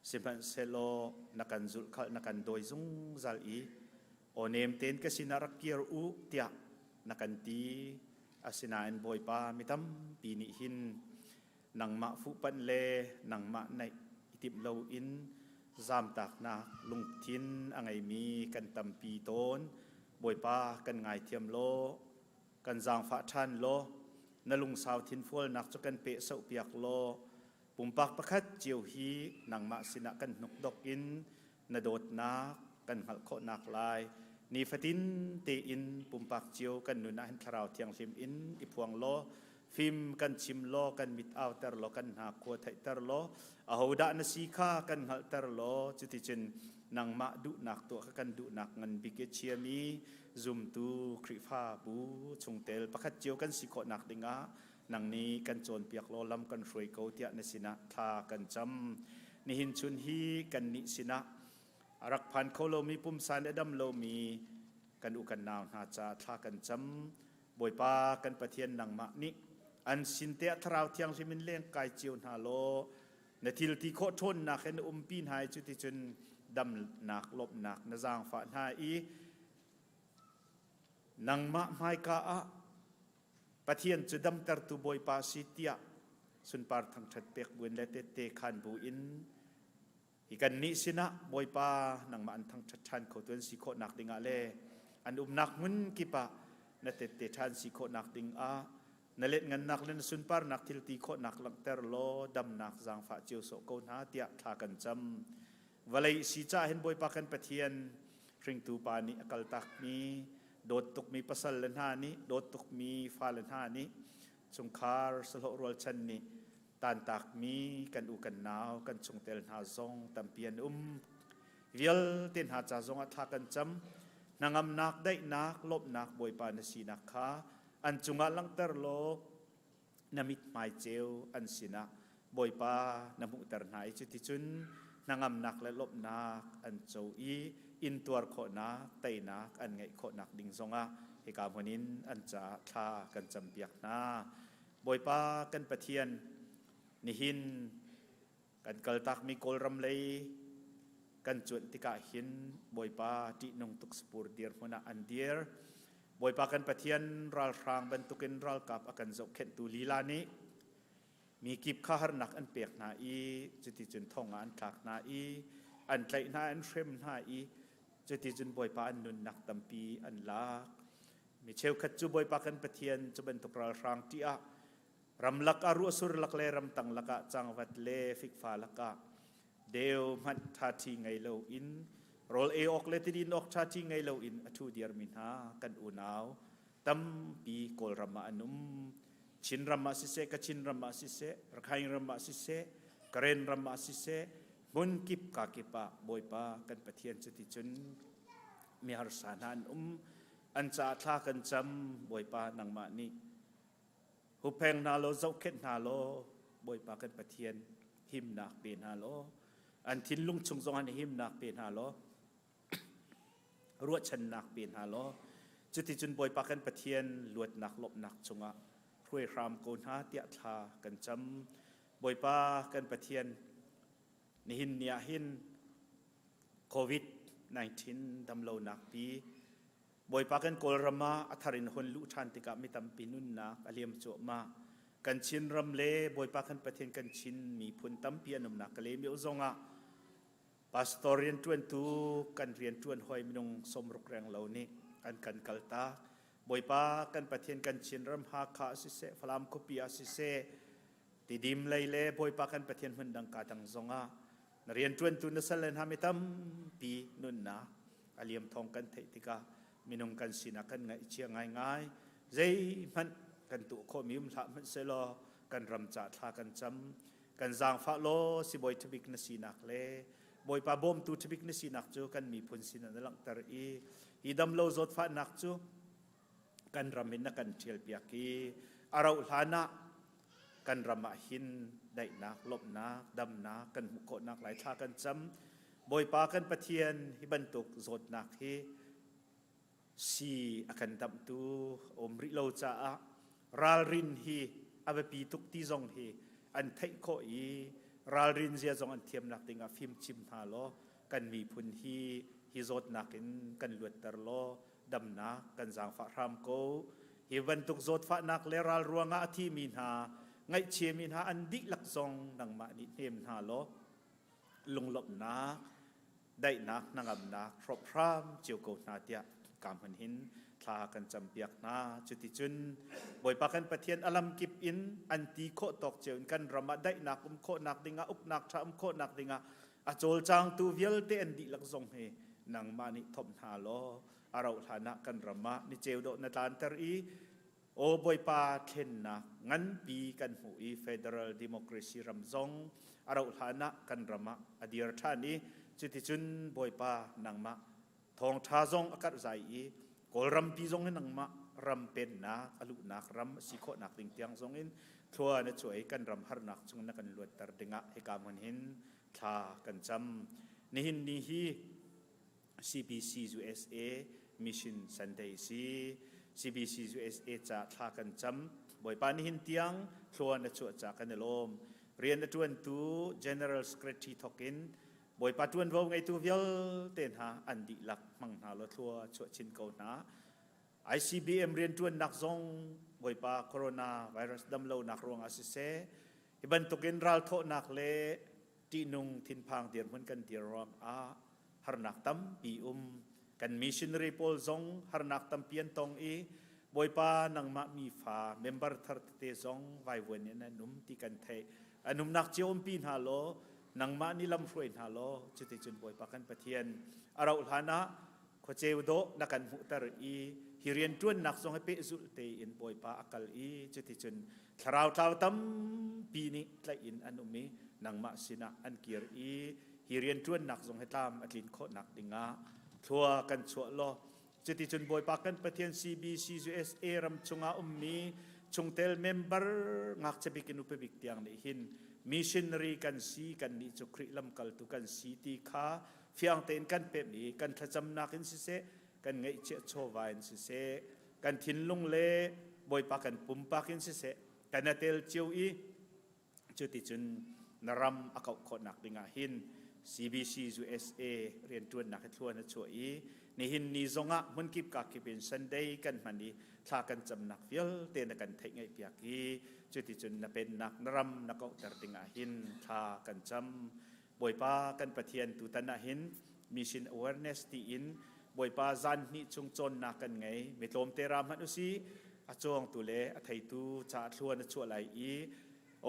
sihmanhsehlaw na kan zulhkhalh na kan dawi zungzal i aw nem tein ka sinah rak kir u tiah na kan ti. Asinain Bawipa mi tampi nih hin nangmah fuhpanh le nangmah naih i timh loin zamtaknak lungthin a ngeimi kan tampi tawn. Bawipa kan ngaithiam law kan zaangfah ṭhan law na lungsau thinfualnak cu kan peh sohpiak law pumpak pakhat cio hi nangmah sinah kan hnukdok in na dawtnak kan hngalh khawhnak lai nifatin tein pumpak cio kan nun ah hin thlarau thianghlim in i phuang law fim kan chim law kan mit auter law kan hna khua theihter law ahodah na si kha kan hngalhter law cuticun nangmah duhnak tuah kha kan duhnak ngan bik i chiami zumtu Khrihfabu chungtel pakhat cio kan si khawhnak dingah nang nih kan cawnpiak law lam kan hruai ko tiah na sinah thla kan cam. Nihin chun hi kan nih sinah a rak phan kho lomi pumsa nih a dam lomi kan u kan nau hna ca thla kan cam. Bawipa kan Pathian nangmah nih an sin te ah thlarau thianghlim in leng kai cio hna law na thil ti khawh ṭhawnnak he na umpi hna i cuticun damnak lawmhnak na zaangfah hna i nangmah hmaika ah Pathian cu damtertu Bawipa a si tiah sunpar thangṭhat pek buin le tette khaan buin hi kannih sinah Bawipa nangmah an thangṭhat ṭhan khotu an si khawhnak dingah le an umnak hmun kip ah na tette ṭhan si khawhnak dingah na letngannak le na sunparnak thil ti khawhnak langhter law damnak zaangfah cio sawh ko hna tiah thla kan cam. Vawlei si caah hin Bawipa kan Pathian hringtu pa nih a kaltakmi dawt tukmi pasal le hna nih dawt tukmi fale hna nih chungkhar sahlawh rualchan nih tantakmi kan u kan nau kan chungtel hna zong tampi an um. Vialte hna ca zong ah thla kan cam. Hnangamnak, daihnak, lawmhnak Bawipa na sinak kha an cungah langhter law na mithmai ceu an sinah Bawipa na hmuhter hna i cuticun hnangamnak le lawmhnak an co i intuar khawhnak teinak an ngeih khawhnak ding zongah hika hmun in an caah thla kan campiak hna. Bawipa kan Pathian, nihin kan kaltakmi Kawlram lei kan cuanh tikah hin Bawipa ṭihnung tuksapur dirhmun ah an dir. Bawipa kan Pathian ralhrang bantukin ralkap a kan zohkhenhtu lila nih mi kip kha harnak an pek hna i cuticun thong ah an thlak hna i an tlaih hna an hrem hna i cuticun Bawipa an nunnak tampi an lak. Mi cheukhat cu Bawipa kan Pathian cu bantuk ralhrang ṭih ah Ramlak ah ruahsur lak le ramtang lakah cangvat le fikfa lakah deu hmanh ṭhaṭhi ngei loin rawl ei awk le tidin awk ṭhaṭhi ngei loin a ṭhu diarmi hna kan unau tampi Kawlram ah an um. Chinram ah siseh, Kachin ram ah siseh, Rakhine ram ah siseh, Karen ram ah siseh, Hmun kip ka kip ah Bawipa kan Pathian cuticun mi harsa hna an um. An caah thla kan cam Bawipa nangmah nih huppheng hna law zohkhenh hna law Bawipa kan Pathian himnak pe hna law an thinlung chung zong an himnak pe hna law ruahchannak pe hna law cuticun Bawipa kan Pathian luatnak lawmhnak chungah hruai hram ko hna tiah thla kan cam. Bawipa kan Pathian nihin ni ah hin COVID-19 damlonak pi Bawipa kan Kawlram ah a thar in hun luh ṭhan tikah mi tampi nunnak a liam cuahmah. Kan Chinram le Bawipa kan Pathian kan Chin miphun tampi an umnak Kalaymyo zongah Pastor rianṭuantu kan rianṭuan hawi minung sawmruk renglo nih an kan kaltak. Bawipa kan Pathian kan Chinram Hakha ah siseh, Falam khuapi ah siseh, Tidim lei le Bawipa kan Pathian hmun dang ka dang zongah na rianṭuantu na sal le hna mi tampi nunnak a liam thawng kan theih tikah minung kan sinak kan ngaihchia ngaingai. Zeihmanh kan tuah khawhmi um hlah hmanh sehlaw kan ram ca thla kan cam. Kan zaangfah law sibawi ṭhabik na sinak le Bawipa bawmtu ṭhabik na sinak cu kan miphun sinah na langhter i hi damlo zawtfahnak cu kan ram in na kan ṭhialpiak i a rauh hlan ah kan ram ah hin daihnak, lawmhnak, damnak kan hmuh khawhnak lai thla kan cam. Bawipa kan Pathian hi bantuk zawtnak hi si a kan damhtu um rih lo caah ralrin hi a biapi tuk ti zong hi an theih khawh i ralrin zia zong an thiamnak dingah fimchim hna law kan miphun hi hi zawtnak in kan luatter law damnak kan zaangfah hram ko. Hi bantuk zawtfahnak le ral ruangah a thimi hna ngaihchiami hna an dihlak zong nangmah nih hnem hna law lunglawmhnak daihnak hnangamnak hrawmhram cio ko hna tiah ka hmun hin thla kan campiak hna. Cuticun Bawipa kan Pathian a lamkip in an ti khawh tawk cio in kan ram ah daihnak um khawhnak dingah uknak ṭha um khawhnak dingah a cawlcangtu vialte an dihlak zong hi nangmah nih thomh hna law a rauh hlan ah kan ram ah ni ceu dawh na tlanter i Aw Bawipa thlennak nganpi kan hmuh i Federal Democracy ram zong a rauh hlan ah kan ram ah a dir ṭhan i cuticun Bawipa nangmah thawngṭha zong a karh zai i Kawlrampi zong in nangmah ram pennak a luhnak ram a si khawhnak ding tiang zong in thlua na chuah i kan ram harnak chung na kan luatter dingah hika hmun hin thla kan cam. Nihin ni hi CBC USA Mission Sunday si. CBC USA ca thla kan cam. Bawipa nihin tiang thlua na chuah ca kan i lawm. Rian a ṭuantu General Secretary thawk in Bawipa ṭuanvo ngeitu vialte hna an dihlak hmang hna law thlua chuah chin ko hna. ICBM rianṭuannak zong Bawipa coronavirus damlonak ruangah siseh, hi bantukin ralthawhnak le ṭihnung thinphang dirhmun kan dir ruangah harnak tampi um. Kan missionary pawl zong harnak tampi an tong i Bawipa nangmah mi fa member thar tete zong vaivuan in an um ti kan theih. An umnak cio umpi hna law nangmah nih lam hruai hna law cuticun Bawipa kan Pathian a rauh hlan ah khuaceu dawh na kan hmuhter i hi rianṭuannak zong hi pehzulh tein Bawipa a kal i cuticun thlarau tlau tampi nih tlaih in an um i nangmah sinah an kir i hi rianṭuannak zong hi tlam a tlin khawhnak dingah thlua kan chuah law cuticun Bawipa kan Pathian CBC USA ram chungah ummi chungtel member ngakchia bik in upa bik tiang nih hin missionary kan si kan nih cu Khrih lamkaltu kan si ti kha fiang tein kan pemh i kan thlacamnak in siseh kan ngeihchiah chawva in siseh kan thinlung le Bawipa kan pumpak in siseh kan a tel cio i cuticun na ram a kauh khawhnak dingah hin CBC USA rianṭuannak hi thluan a chuah i nihin ni zongah hmunkip kakip in Sunday kan hman i thla kan camnak vialte na kan theih ngaihpiak i cuticun na pennak na ram na kauhter dingah hin thla kan cam. Bawipa kan Pathian tutan ah hin mission awareness tiin Bawipa zan hnih chung cawnnak kan ngei. Mi tlawmte ra hmanh usih a cawngtu le a theitu ca thluan a chuah lai i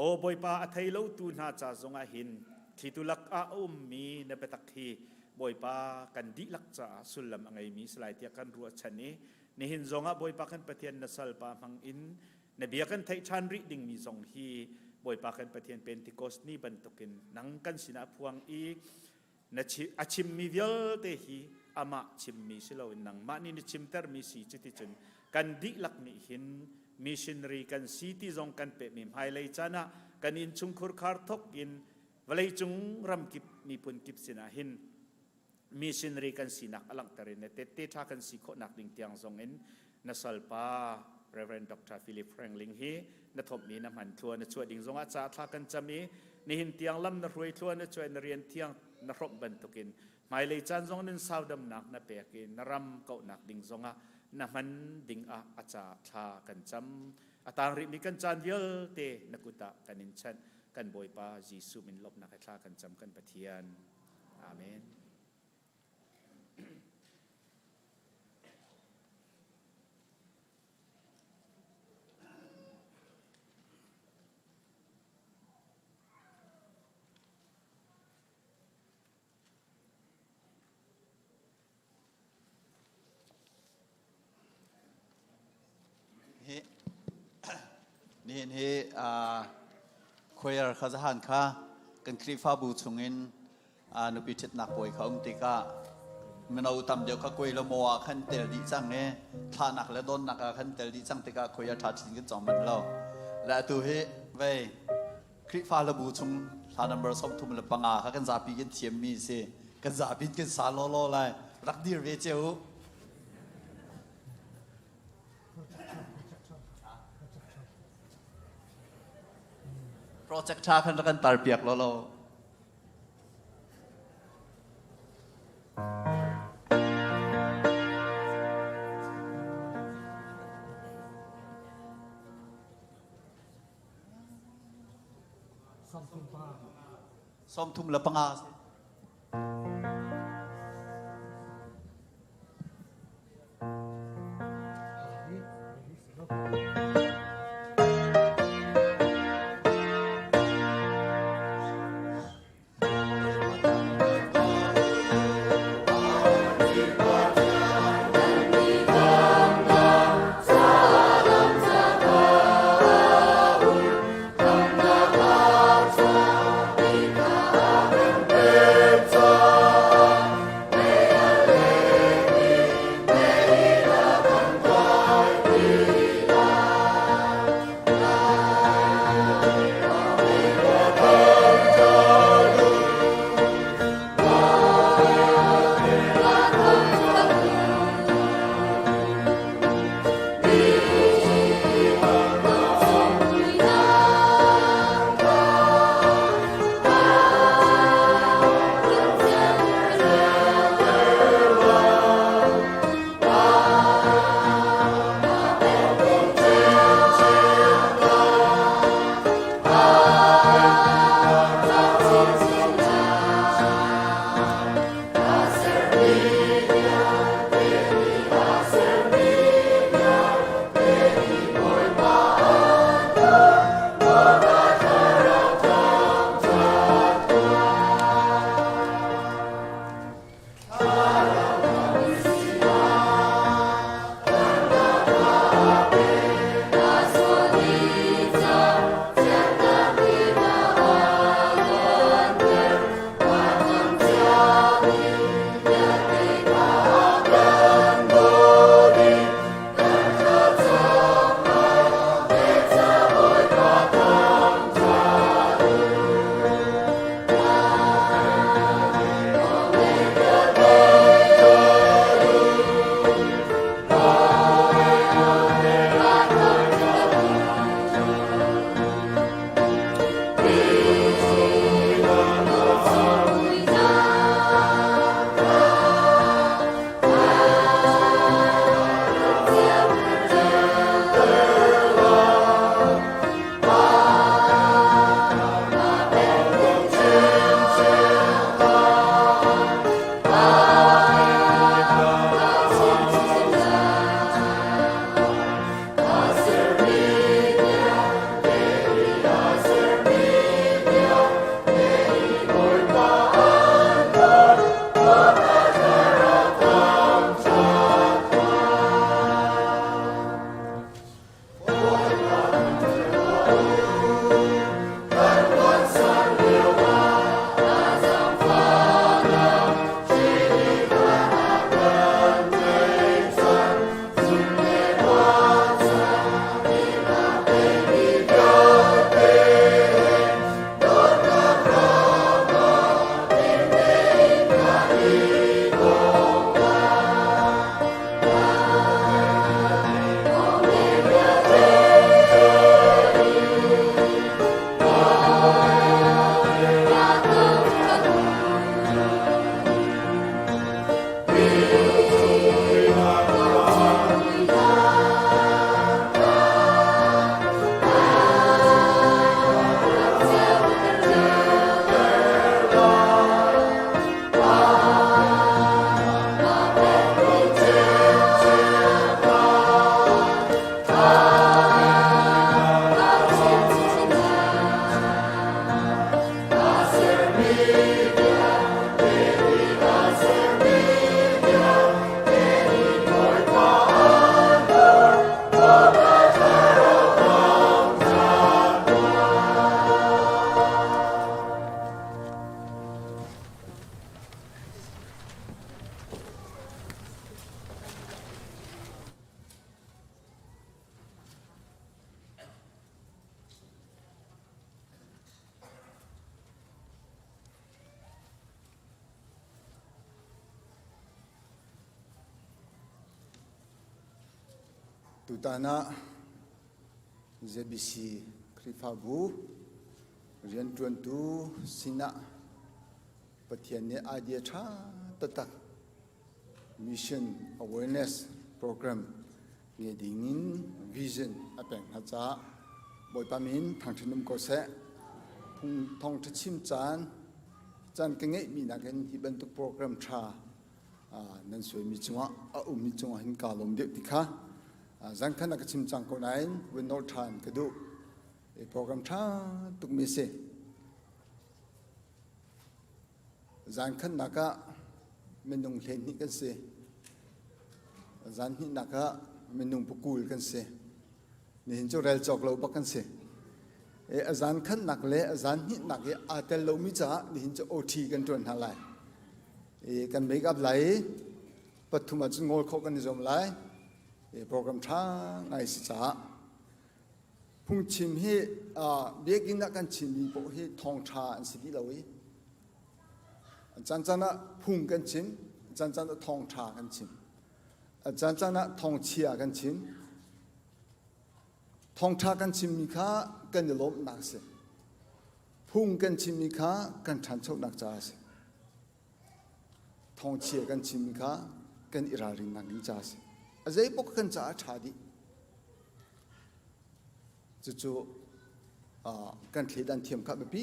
aw Bawipa a thei lotu hna ca zongah hin thlitu lak ah a ummi na biatak hi Bawipa kan dihlak caah sullam a ngeimi si lai tiah kan ruahchan i nihin zongah Bawipa kan Pathian na salpa hmang in na bia kan theih ṭhan rih dingmi zong hi Bawipa kan Pathian Pentecost ni bantukin nang kan sinah phuang i na a chimmi vialte hi amah chimmi si loin nangmah nih na chimtermi si cuticun kan dihlak nih hin missionary kan si ti zong kan pehmi hmailei caan ah kan innchungkhur khar thok in vawleicung ramkip miphun kip sinah hin missionary kan sinak a langhter in tette ṭha kan si khawhnak ding tiang zong in na salpa Reverend Dr. Philip Frankling hi na thommi na hman thlua na chuah ding zongah ca thla kan cam i nihin tiang lam na hruai thlua na chuah na rian thiang na hrawmh bantukin hmailei caan zong nun saudamnak na pek i na ram kauhnak ding zongah na hman ding ah a ca thla kan cam a tang rihmi kan caan vialte na kut ah kan in chanh kan Bawipa Jesuh min lawmhnak he thla kan cam kan Pathian Amen. Hi nihin hi choir kha zahan kha kan Khrihfabu chungin nupi ṭhitnak puai kha um tikah mino tam deuh kha koi le maw ah khan tel dih cang i thlahnak le donnak ah khan tel dih cang tikah choir ṭha chin kan cawng manh lo. Le atu hi vei Khrihfa hlabu chung hla number 35 kha kan zapi kan thiammi si. Kan zapi in kan sa lawlaw lai. Rak dir ve cio u. Project tha khan rak kan tar piak lawlaw. 35. Tutan ah ZBC Khrihfabu rianṭuantu sinah Pathian nih idea ṭha taktak mission awareness program ngei dingin vision a pek hna caah Bawipa min thangṭhat um ko seh. Thawngṭha chim caan caan ka ngeihmi nakin hi bantuk program ṭha nan suaimi cungah a ummi cungah hin kaa lawm deuh ti kha zan khan a ka chim cang ko nain vun nawl ṭhan ka duh. I program ṭha tukmi a si. Zan khatnak ah minung 12 kan si. Zan hnihnak ah minung pakul kan si. Nihin cu rel cawk lo bak kan si. E, a zan khatnak le a zan hnihnak i aa tel lomi caah nihin cu OT kan ṭuan hna lai. E, kan make up lai i pathum ah cun ngawl khawh kan i zuam lai. E, program ṭha ngai si caah Phungchim hi biakinn ah kan chimmi paoh hi thawngṭha an si dih lo i a caancaan ah phung kan chim, a caancaan ah thawngṭha kan chim, a caancaan ah thawngchia kan chim. Thawngṭha kan chimmi kha kan i lawmhnak a si. Phung kan chimmi kha kan ṭhanchonak caah a si. Thawngchia kan chimmi kha kan i ralrinnak ding caah a si. A zeipaoh kan caah a ṭha dih. Cucu kan thleidan thiam kha biapi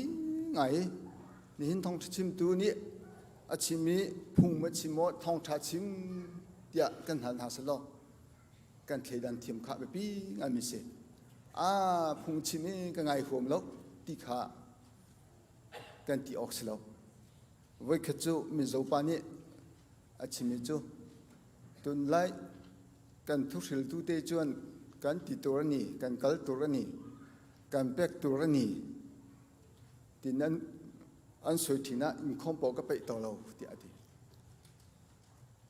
ngai i nihin thawngṭha chimtu nih a chim i phung ma chim maw thawngṭha chim tiah kan hal hna selaw kan thleidan thiam kha biapi ngaimi si. Ah phung chim i ka ngai huam lo ti kha kan ti awk si lo. Voikhat cu Mizo pa nih a chimmi cu tunlai kan thuhriltu te cun kan ti tur a ni, kan kal tur a ni, kan pek tur a ni tin an an soi ṭhin ah inkhawm paoh ka peih to lo tiah a ti.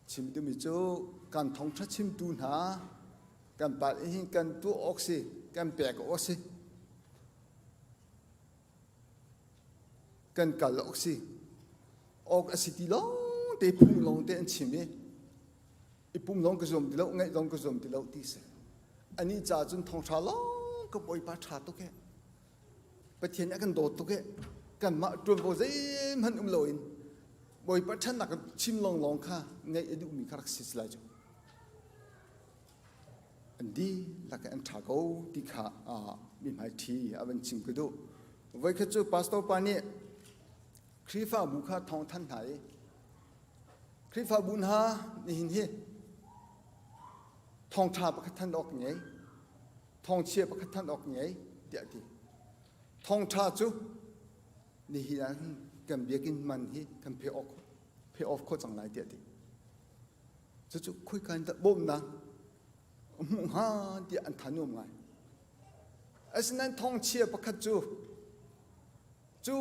Chim duhmi cu kan thawngṭha chimtu hna kan pa hin kan tuah awk si, kan pek awk a si. Kan kal awk si. Awk a si ti lawng te phung lawng te an chim i i pum lawng ka zuam ti lo ngaih lawng ka zuam ti lo ti si anih ca cun thawngṭha lawng ka bawipa ṭha tuk he Pathian a kan dawt tuk he kanmah ṭuanvo zeihmanh um loin bawipa ṭhatnak chim lawnglawng kha ngaih a duhmi kha rak si lai cu an dihlak in an ṭha ko ti kha mi hmaiṭhi a van chim ka duh voikhat cu pastor pa nih Khrihfabu kha thawng thanh hna i Khrihfabu hna nihin hi thawngṭha pakhat thanh awk ngei, thawngchia pakhat thanh awk ngei tiah a ti. Thawngṭha cu nihin ah hin kan biakinn man hi kan pay off, pay off khawh cang lai tiah a ti. Cucu khoika in dah bawmhnak hmuh hnga tiah an tha nuam ngai. Asinain thawngchia pakhat cu Cu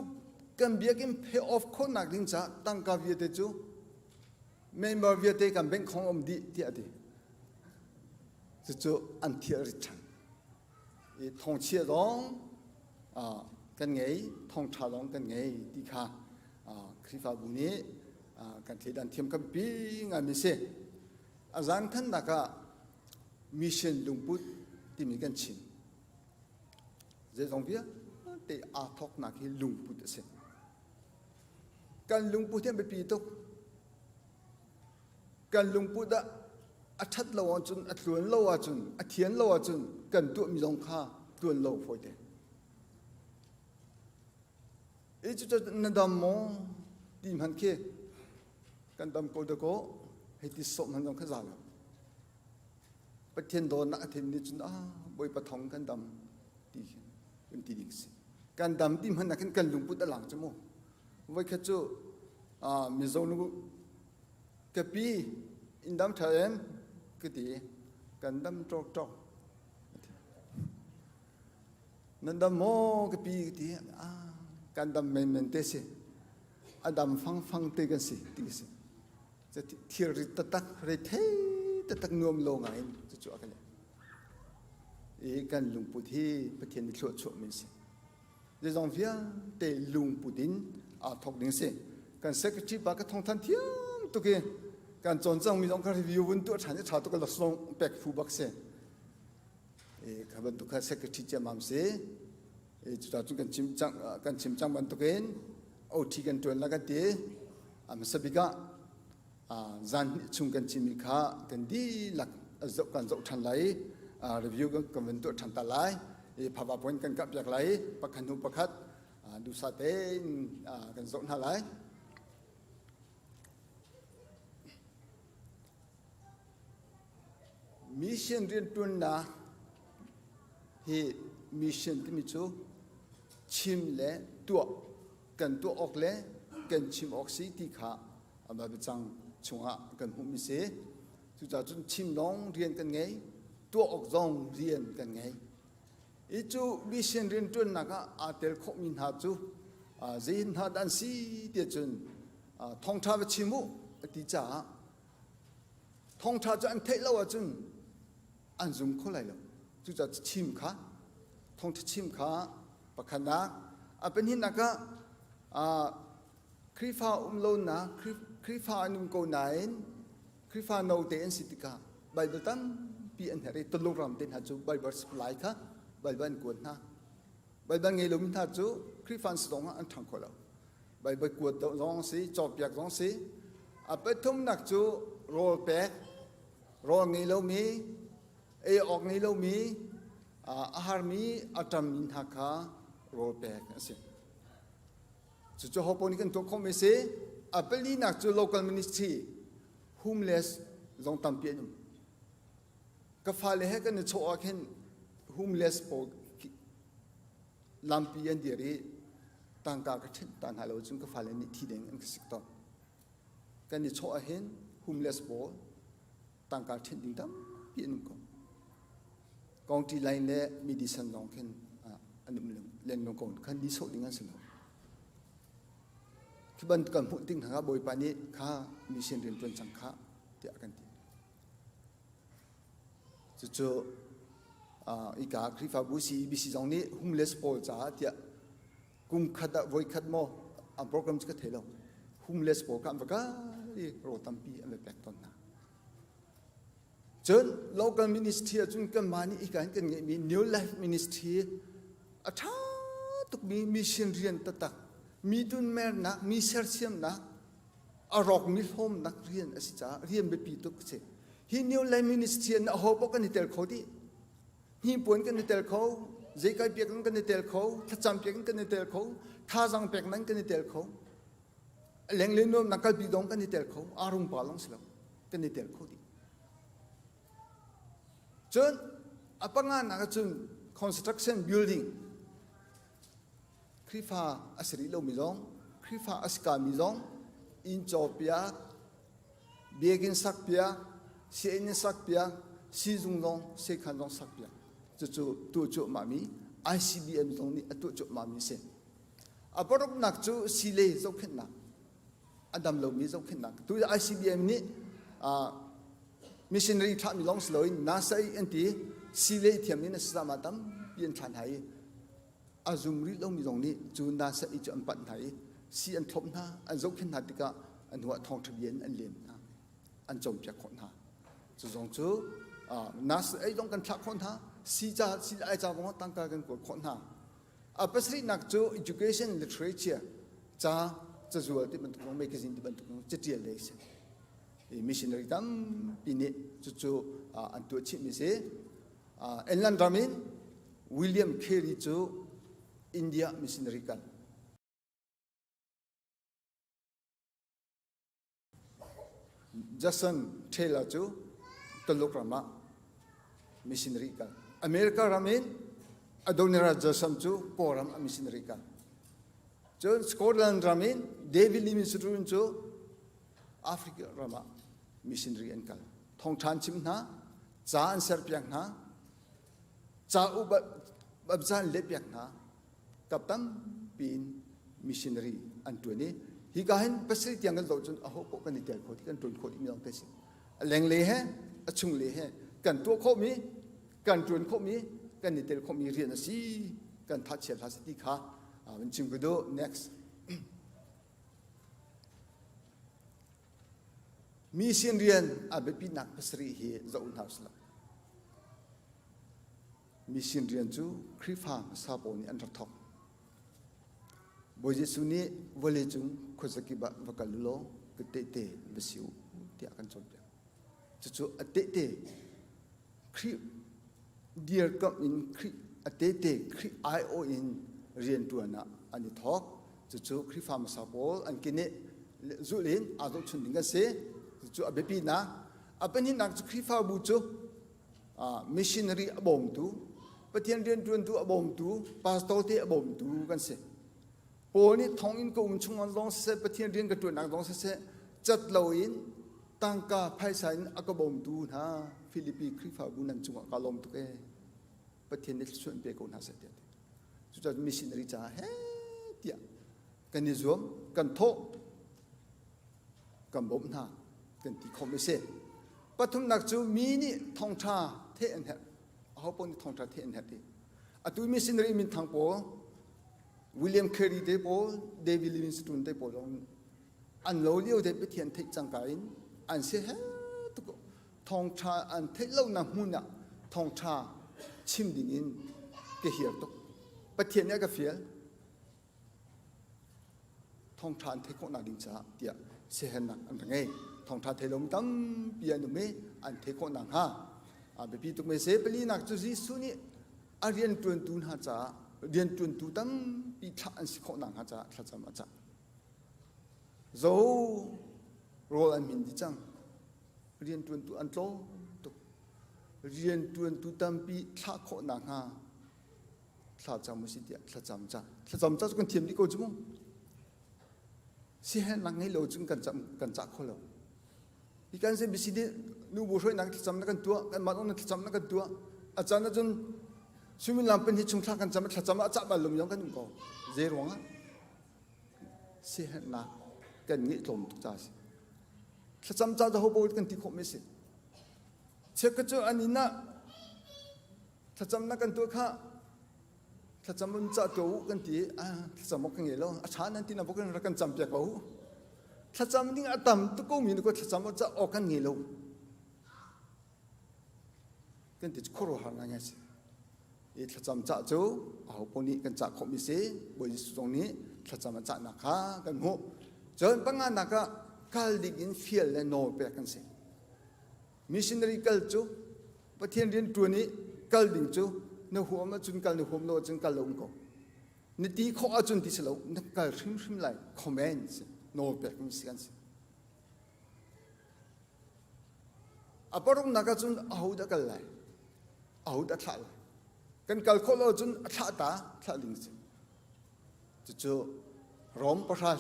kan biakinn pay off khawhnak ding caah tangka vialte cu member vialte kan bank khong um dih tiah a ti. Cucu an thial rit ṭhan. I thongchia zong kan ngei, thongṭha zong kan ngei ti kha Khrihfabu nih kan thleidan thiam kan pi ngaimi si. A zan khannak ah mission lungput timi kan chim. Zeizong vialte aa thawknak hi lungput a si. Kan lungput hi a biapi tuk. Kan lungput ah a ṭhat lo ahcun, a tluan lo ahcun, a thian lo ahcun kan tuahmi zong kha tluan lo fawite. I cucu na dam maw ti hmanh khi kan dam ko dakaw hei ti sawh hmanh zong kha za lo. Pathian dawtnak a thim nih cun ah Bawipa thong kan dam ti kan ti ding si. Kan dam ti hmanh ah khin kan lungput a lang cu mu. Voikhat cu Mizo nu ka pi in dam ṭha em ka ti kan dam ṭawk ṭawk. Nan dam maw ka pi ka ti ah kan dam menmen te si. A dam fangfang te kan si ti si. Thilri taktak rethei taktak nuam lo ngai in cucu a ka leh. I kan lungput hi Pathian nih thluachuah mi si. Zeizong vialte lungput in aa thawk ding si. Kan secretary pa ka thongthan thiam tuk i kan cawn cang mi zong ka review vun tuah ṭhan i ṭha tuk ka laksawng pek phu bak si. Kha bantuk kha secretary ciammam si. Cuta cun kan chim cang kan chim cang bantukin OT kan ṭuan la kan ti. A hmasa bik ah zan hnih chung kan chimmi kha kan dihlak zoh kan zoh ṭhan lai i review kan van tuah ṭhan ta lai. I PowerPoint kan kah piak lai pakhat hnu pakhat duhsah tein kan zoh hna lai. Mission rianṭuannak hi mission timi cu chim le tuah kan tuah awk le kan chim awk si ti kha a biacang chungah kan hmuhmi si. Cucaah cun chim lawng rian kan ngei, tuah awk zong rian kan ngei. I cu mission rianṭuannak ah aa tel khawhmi hna cu zei hna dah an si tiah cun thawngṭha va chim u a ti caah thawngṭha cu an theih lo ahcun an zum kho lai lo. Cucaah chim kha thawngṭha chim kha pakhatnak a pahnihnak ah Khrihfa um lonak Khrihfa an um ko nain Khrihfa note an si tikah Baibal tampi an herh i Tuluk ram te hna cu Baibal supply kha Baibal an kuat hna. Baibal ngei lomi hna cu Khrihfa an si zong ah an ṭhang kho lo. Baibal kuat zong si, cawpiak zong si. A pathumnak cu rawl pek, rawl ngei lomi, ei awk ngei lomi, a harmi, a ṭammi hna kha rawl pek a si. Cucu hopo nih kan tuah khawhmi si. A palinak cu local ministry, homeless zong tampi an um. Ka fale he kan i chawh ah khin homeless pawl lampi an dir i tangka ka ṭhinh ta hna lo cun ka fale nih thi ding an ka sik tawn. Kan i chawh ah hin homeless pawl tangka ṭhinh ding tampi an um ko. County line le medicine zong khin an um lengmang ko khan ni sawh ding an si lo. Khi bantuk kan hmuh ding hna Bawipa nih kha mission rian ṭuan cang kha tiah kan ti. Cucu ika Khrihfabu CEBC zong nih homeless pawl caah tiah kum khat ah voi khat maw an program cu ka thei lo. Homeless pawl kha an va kal i rawl tampi an va pek tawn hna. Cun local ministry ahcun kanmah nih hika hin kan ngeihmi New Life Ministry a ṭha tukmi mission rian taktak, mi tunmernak, mi sersiamnak, a rawkmi hlawmnak rian a si caah rian biapi tuk a si. Hi New Life Ministry ah aho paoh kan i tel kho dih. Hnipuan kan i tel kho, zeikai piak in kan i tel kho, thlacam piak in kan i tel kho, thazaang pek nan kan i tel kho. Lengle nuamnak kalpi dong kan i tel kho, arung pa lawng si lo. Kan i tel kho dih. Cun a panganak ahcun construction building Khrihfa a si rih lomi zong Khrihfa a si kami zong inn cawpiak biakinn sakpiak sianginn sakpiak siizung zong sekhan zong sakpiak cucu tuah cuahmahmi ICBM zong nih a tuah cuahmahmi a si. A paruknak cu sile zohkhenhnak a dam lomi zohkhenhnak tu ICBM nih missionary thlahmi lawng si loin NASA i an ti sile thiam in a sisama tampi an thlah hna i a zum rih lomi zong nih cu NASA i cu an panh hna i si an thlop hna an zohkhenh hna tikah an hnuah thawngṭha bia in an lem hna an cawnpiak khawh hna cu zong cu NASA ei zong kan thlah khawh hna si ca si ai ca kong tangka kan kawl khawh hna A pasarihnak cu education literature ca cazual ti bantuk zong magazine ti bantuk zong catial lei si. Missionary tampi nih cucu an tuah chihmi si. England ram in William Carey cu India missionary kan. Jason Taylor cu Tuluk ram ah missionary kal. America ram in Adoniram Judson cu Kawlram ah missionary kal. Cun Scotland ram in David Livingstone cu Africa ram ah missionary an kal. Thawngṭha an chim hna, ca an serpiak hna, ca u an lehpiak hna. Kap tampi in missionary an ṭuan i hika hin pasarih tiang kan zoh cun aho paoh kan i tel kho ti kan ṭuan khawh dihmi lawng te si. A lenglei he a chunglei he kan tuah khawhmi kan ṭuan khawhmi kan i tel khawhmi rian a si kan thachiat hlah seh ti kha van chim ka duh. Next. Mission rian a biapitnak pasarih hi zoh hna usih. Mission rian cu Khrihfa hmasa pawl nih an rak thawk. Bawi Jesuh nih vawleicung khuazakip ah va kal u law ka tehte va si u tiah a kan cawnpiak. Cucu a tehte Khrih dirkamh in Khrih a tehte Khrih aiawh in rianṭuan ah an i thawk. Cucu Khrihfa hmasa pawl an keneh zulh in aa zohchun ding kan si. Cucu a biapinak. A pahnihnak cu Khrihfabu cu missionary a bawmtu, Pathian rianṭuantu a bawmtu, pastor te a bawmtu kan si. Paul nih thonginn ka um chung zong siseh, Pathian rian ka ṭuannak zong siseh, cat loin tangka phaisa in a ka bawmtu hna Filipi Khrihfabu nan cungah ka lawm tuk ee. Pathian nih thluachuah in pe ko hna seh tiah. Cucaah missionary caah he tiah kan i zuam, kan thawh, kan bawmh hna kan ti khawh mi si. Pathumnak cu mi nih thawngṭha theh an herh. Aho paoh nih thawngṭha theh an herh ti. Atu missionary minthang pawl William Carey te pawl, David Livingstone te pawl zong an lo lio te Pathian theih cangka in an si he tuk thawngṭha an theih lonak hmun ah thawngṭha chim ding in ka hiar tuk. Pathian nih a ka fial. Thawngṭha an theih khawhnak ding caah tiah siaherhnak an ka ngei. Thawngṭha thei lomi tampi an um i an theih khawh nakhnga a biapi tuk mi si. Palinak cu Jesuh nih a rianṭuantu hna caah rianṭuantu tampi thlah an si khawh nakhnga caah thlacam a cah. Zo rawl an min dih cang. Rianṭuantu an tlawm tuk. Rianṭuantu tampi thlah khawh nakhnga thlacam u si tiah thlacam ca. Thlacam ca cu kan thiam dih ko cu mu. Siaherhnak ngei lo cun kan cam kan cah kho lo. Hi kan CBC nih nubu hruainak thlacam na kan tuah, kanmah zong na thlacam na kan tuah. A caan ahcun suimilam pen hi chung thla kan cam thlacam ah cah bal lomi zong kan um ko. Zei ruangah? Siaherhnak kan ngeih tlawm tuk ca si. Thlacam ca cu hobo kan ti khawh mi si. Chiakhat cu an inn ah thlacam na kan tuah kha thlacam un cah tuah u kan ti ah thlacam awk kan ngei lo a ṭha nan ti na bok in rak kan cam piak ko thlacam ding a tam tuk ko mi ko thlacam awk cah awk kan ngei lo kan ti khuaruahhar ngai ngai si i thlacam cah cu aho paoh nih kan cah khawh mi si Bawi Jesuh zong nih thlacam a cahnak kha kan hmuh cun panganak ah kal ding in fial le nawl pek kan si Missionary kal cu Pathian rian ṭuan i kal ding cu na huam ahcun kal na huam lo ahcun kal lo um ko. Na ti khawh ahcun ti si lo na kal hrimhrim lai command si nawl pek mi si kan si. A paruknak ahcun aho dah kal lai? Aho dah thlah lai? Kan kal khawh lo ahcun a thlah ta thlah ding si. Cucu Rom pahra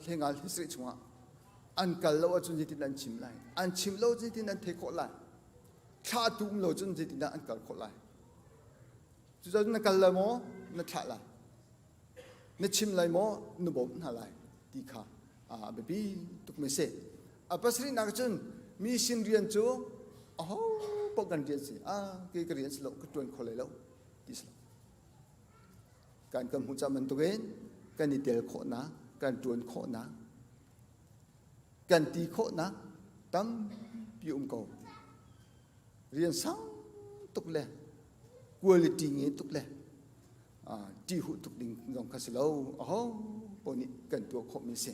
hlengal history chungah an kal lo ahcun zeitin an chim lai? An chim lo zeitin an theih khawh lai? Thlahtu um lo cun zeitindah an kal khawh lai? Cucaah na kal lai maw? Na thlah lai. Na chim lai maw? Na bawmh hna lai ti kha a biapi tukmi a si. A pasarihnak cun mission rian cu aho paoh kan rian si. Ah, kei ka rian si lo, ka ṭuan kho lai lo ti si lo. Kan kan hmuh cang bantukin kan i tel khawhnak, kan ṭuan khawhnak, kan ti khawhnak tampi um ko. Rian sang tuk le quality nge tuk le ṭih tuk ding zong kha si lo. Aho paoh nih kan tuah khawhmi si.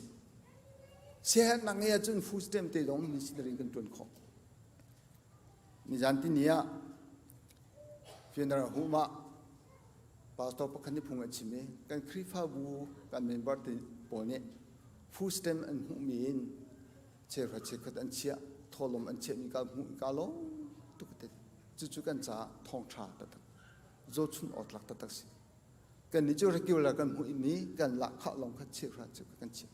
Siaherhnak ngei ahcun food stamp te zong missionary kan ṭuan khawh. Nizan tini ah funeral home ah pastor pakhat nih phung a chim i kan Khrihfabu kan member te pawl nih food stamp an hmuhmi in cheuhra cheukhat an chiah thawhlawm an chiahmi ka hmuh ka lawm tuk te cucu kan caah thawngṭha taktak zohchun awk tlak taktak si kan nih cu regular kan hmuh mi kan lahkhah lawng kha cheuhra cheukhat kan chiah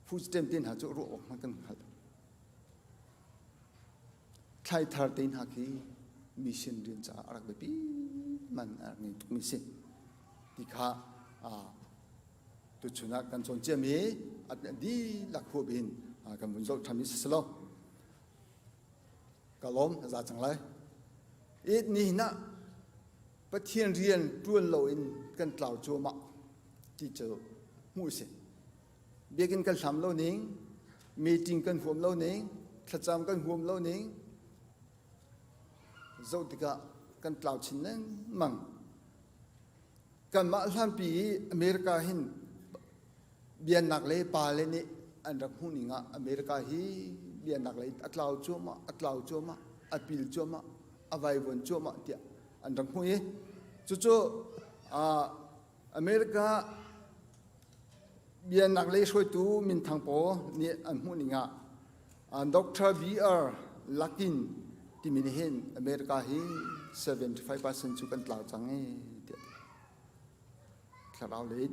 food stamp te hna cu ruah awk hmanh kan hngal Thlaithar te hna khi mission rian caah a rak biapi man a rak ngei tukmi si ti kha tuchun ah kan cawn ciami a dihlak huap in kan vun zoh ṭhan mi si lo ka lawm za cang lai it ni hin ah Pathian rian ṭuan loin kan tlau cuahmah ti cu hmuh si Biakinn kan hlam lo ning, meeting kan huam lo ning, thlacam kan huam lo ning, zoh tikah kan. Kan tlau chin lengmang. Kanmah hlanpi i America hin bianak le pale nih an rak hmuh ning ah America hi bianak lei a tlau cuahmah, a tlau cuahmah, a pil cuahmah, a vaivuan cuahmah tiah an rak hmuh i cucu America bianak lei hruaitu minthang pawl nih an hmuh ning ah Dr. B.R. Lakin timi nih hin America hi 75% cu kan tlau cang e tiah thlarau lei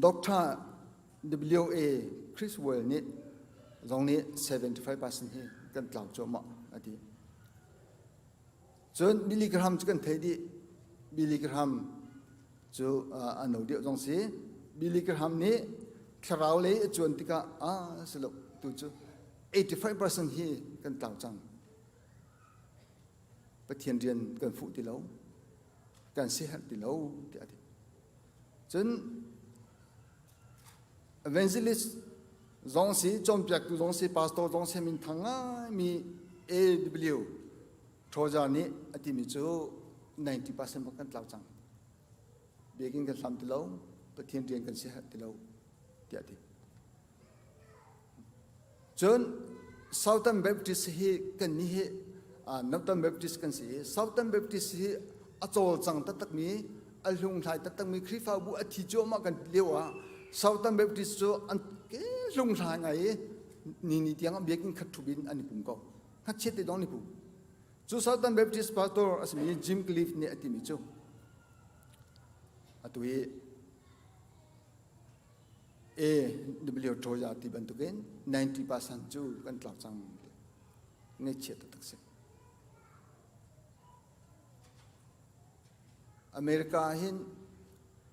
Dr. W.A. Criswell nih zong nih 75% hi kan tlau cuahmah a ti. Cun Billy Graham cu kan theih dih. Billy Graham cu a no deuh zong si. Billy Graham nih thlarau lei a cuan tikah ah si lo tu cu 85% hi kan tlau cang. Pathian rian kan fuh ti lo. Kan siherh ti lo tiah a ti. Cun evangelist zong si, cawnpiaktu zong si, pastor zong si min thang ngaimi A.W. Tozer nih a timi cu 90% bak kan tlau cang. Biakinn kan hlam ti lo, Pathian rian kan siherh ti lo, tiah a ti. Cun Southern Baptist hi kan nih hi Northern Baptist kan si i Southern Baptist hi a cawlcang taktakmi a hlunghlai taktakmi Khrihfabu a thi cuahmah kan ti lio ah Southern Baptist cu an hlunghlai ngai i ni ni tiang ah biakinn khat ṭhup in an i pum ko. Hngachiat te dong an i pum. Cu Southern Baptist pastor a simi Jim Cliff nih a timi cu atu hi A W Toya ti bantukin 90% cu kan tlau cang ngaihchia taktak si. America hin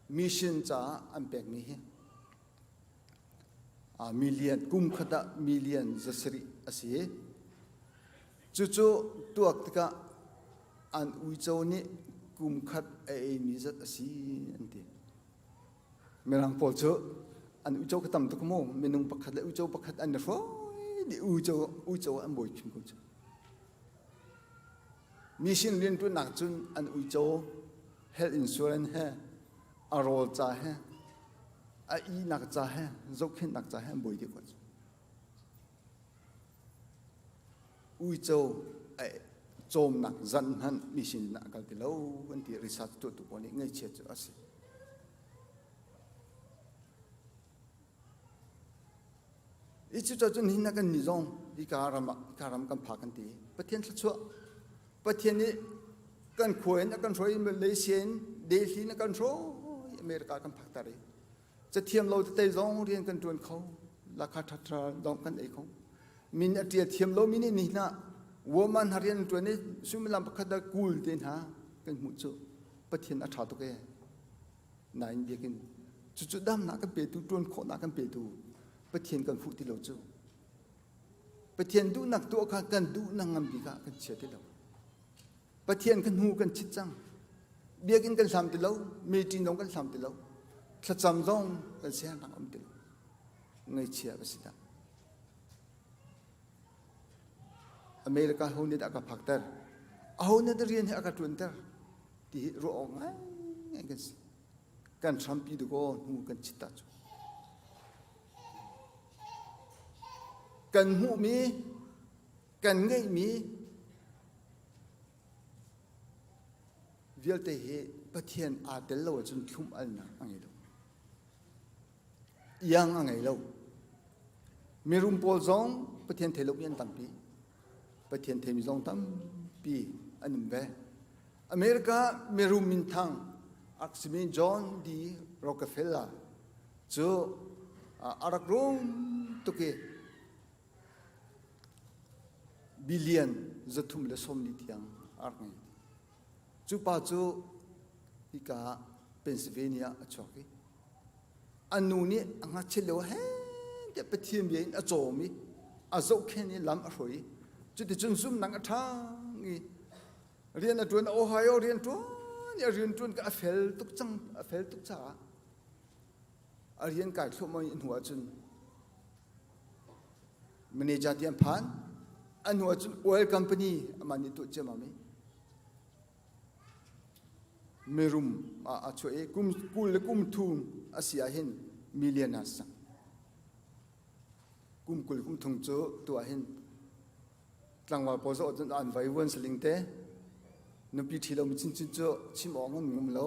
mission caah an pekmi hi million kum khat ah million zasarih a si. Cucu tuak tikah an uico nih kum khat a eimi zat a si an ti. Mirang pawl cu an uico ka tam tuk mu minung pakhat le uico pakhat an i hruai dih uico uico an bawi khim ko cu. Mission rianṭuannak cun an uico health insurance he a rawl ca he a ihnak ca he zohkhenhnak ca he an bawi dih ko cu. Uico a cawmnak zan hmanh mission in a kal ti lo an ti research tuahtu pawl nih ngaihchiat cu a si. I cucacun hin kan nih zong hika ram ah hika ram kan phak kan ti. Pathian thluachuah Pathian nih kan khua in a kan hruai Malaysia in Delhi in a kan hruai America kan phak tar i cathiam lo tete zong rian kan ṭuan kho lakha ṭhaṭha zong kan ei kho min a ṭial thiam lo mi nih ni hna woman hna rian an ṭuan i suimilam pakhat ah kul te hna kan hmuh cu Pathian a ṭha tuk ee nain biakinn cucu damnak kan petu ṭuan khawhnak kan petu Pathian kan fuh ti lo cu Pathian duhnak tuah kha kan duhnak ngan bik ah kan chia ti lo Pathian kan hnu kan chit cang. Biakinn kan hlam ti lo, meeting zong kan hlam ti lo, thlacam zong kan siangnak um ti lo. Ngaihchia ka si dah. America ho nih dah ka phakter? Aho nih dah rian hi a ka ṭuanter? Ti hi ruah awk ngai ngai kan si. Kan hrampi dakaw hnu kan chit ta cu. Kan hmuhmi kan ngeihmi vialte hi Pathian aa tel lo ahcun thlum alnak a ngei lo. Iang a ngei lo. Mirum pawl zong Pathian thei lomi an tampi. Pathian theimi zong tampi an um ve. America mirum minthang aksimi John D. Rockefeller cu a rak rum tuk i Billion 340 tiang a rak ngei. Cu pa cu hika Pennsylvania a chuak i a nu nih a ngakchiat lio he tiah Pathian bia in a cawm i a zohkhenh i lam a hruai i cuticun zumnak a ṭhang i rian a ṭuan Ohio rian ṭuan i a rian ṭuan ka a fel tuk cang a fel tuk caah a rian kai thluahmah i hnu ahcun Manager ti an phan. A hnu ahcun oil company amah nih tuah ciammam i. Mirum ah a chuah i kum 20 le kum thum a si ah hin million ah sang. Kum 20 kum thum cu tu ah hin tlangval pawl zoh cun an vai vuan saling te nupi ṭhi lomi chinchin cu chim awk an um lo.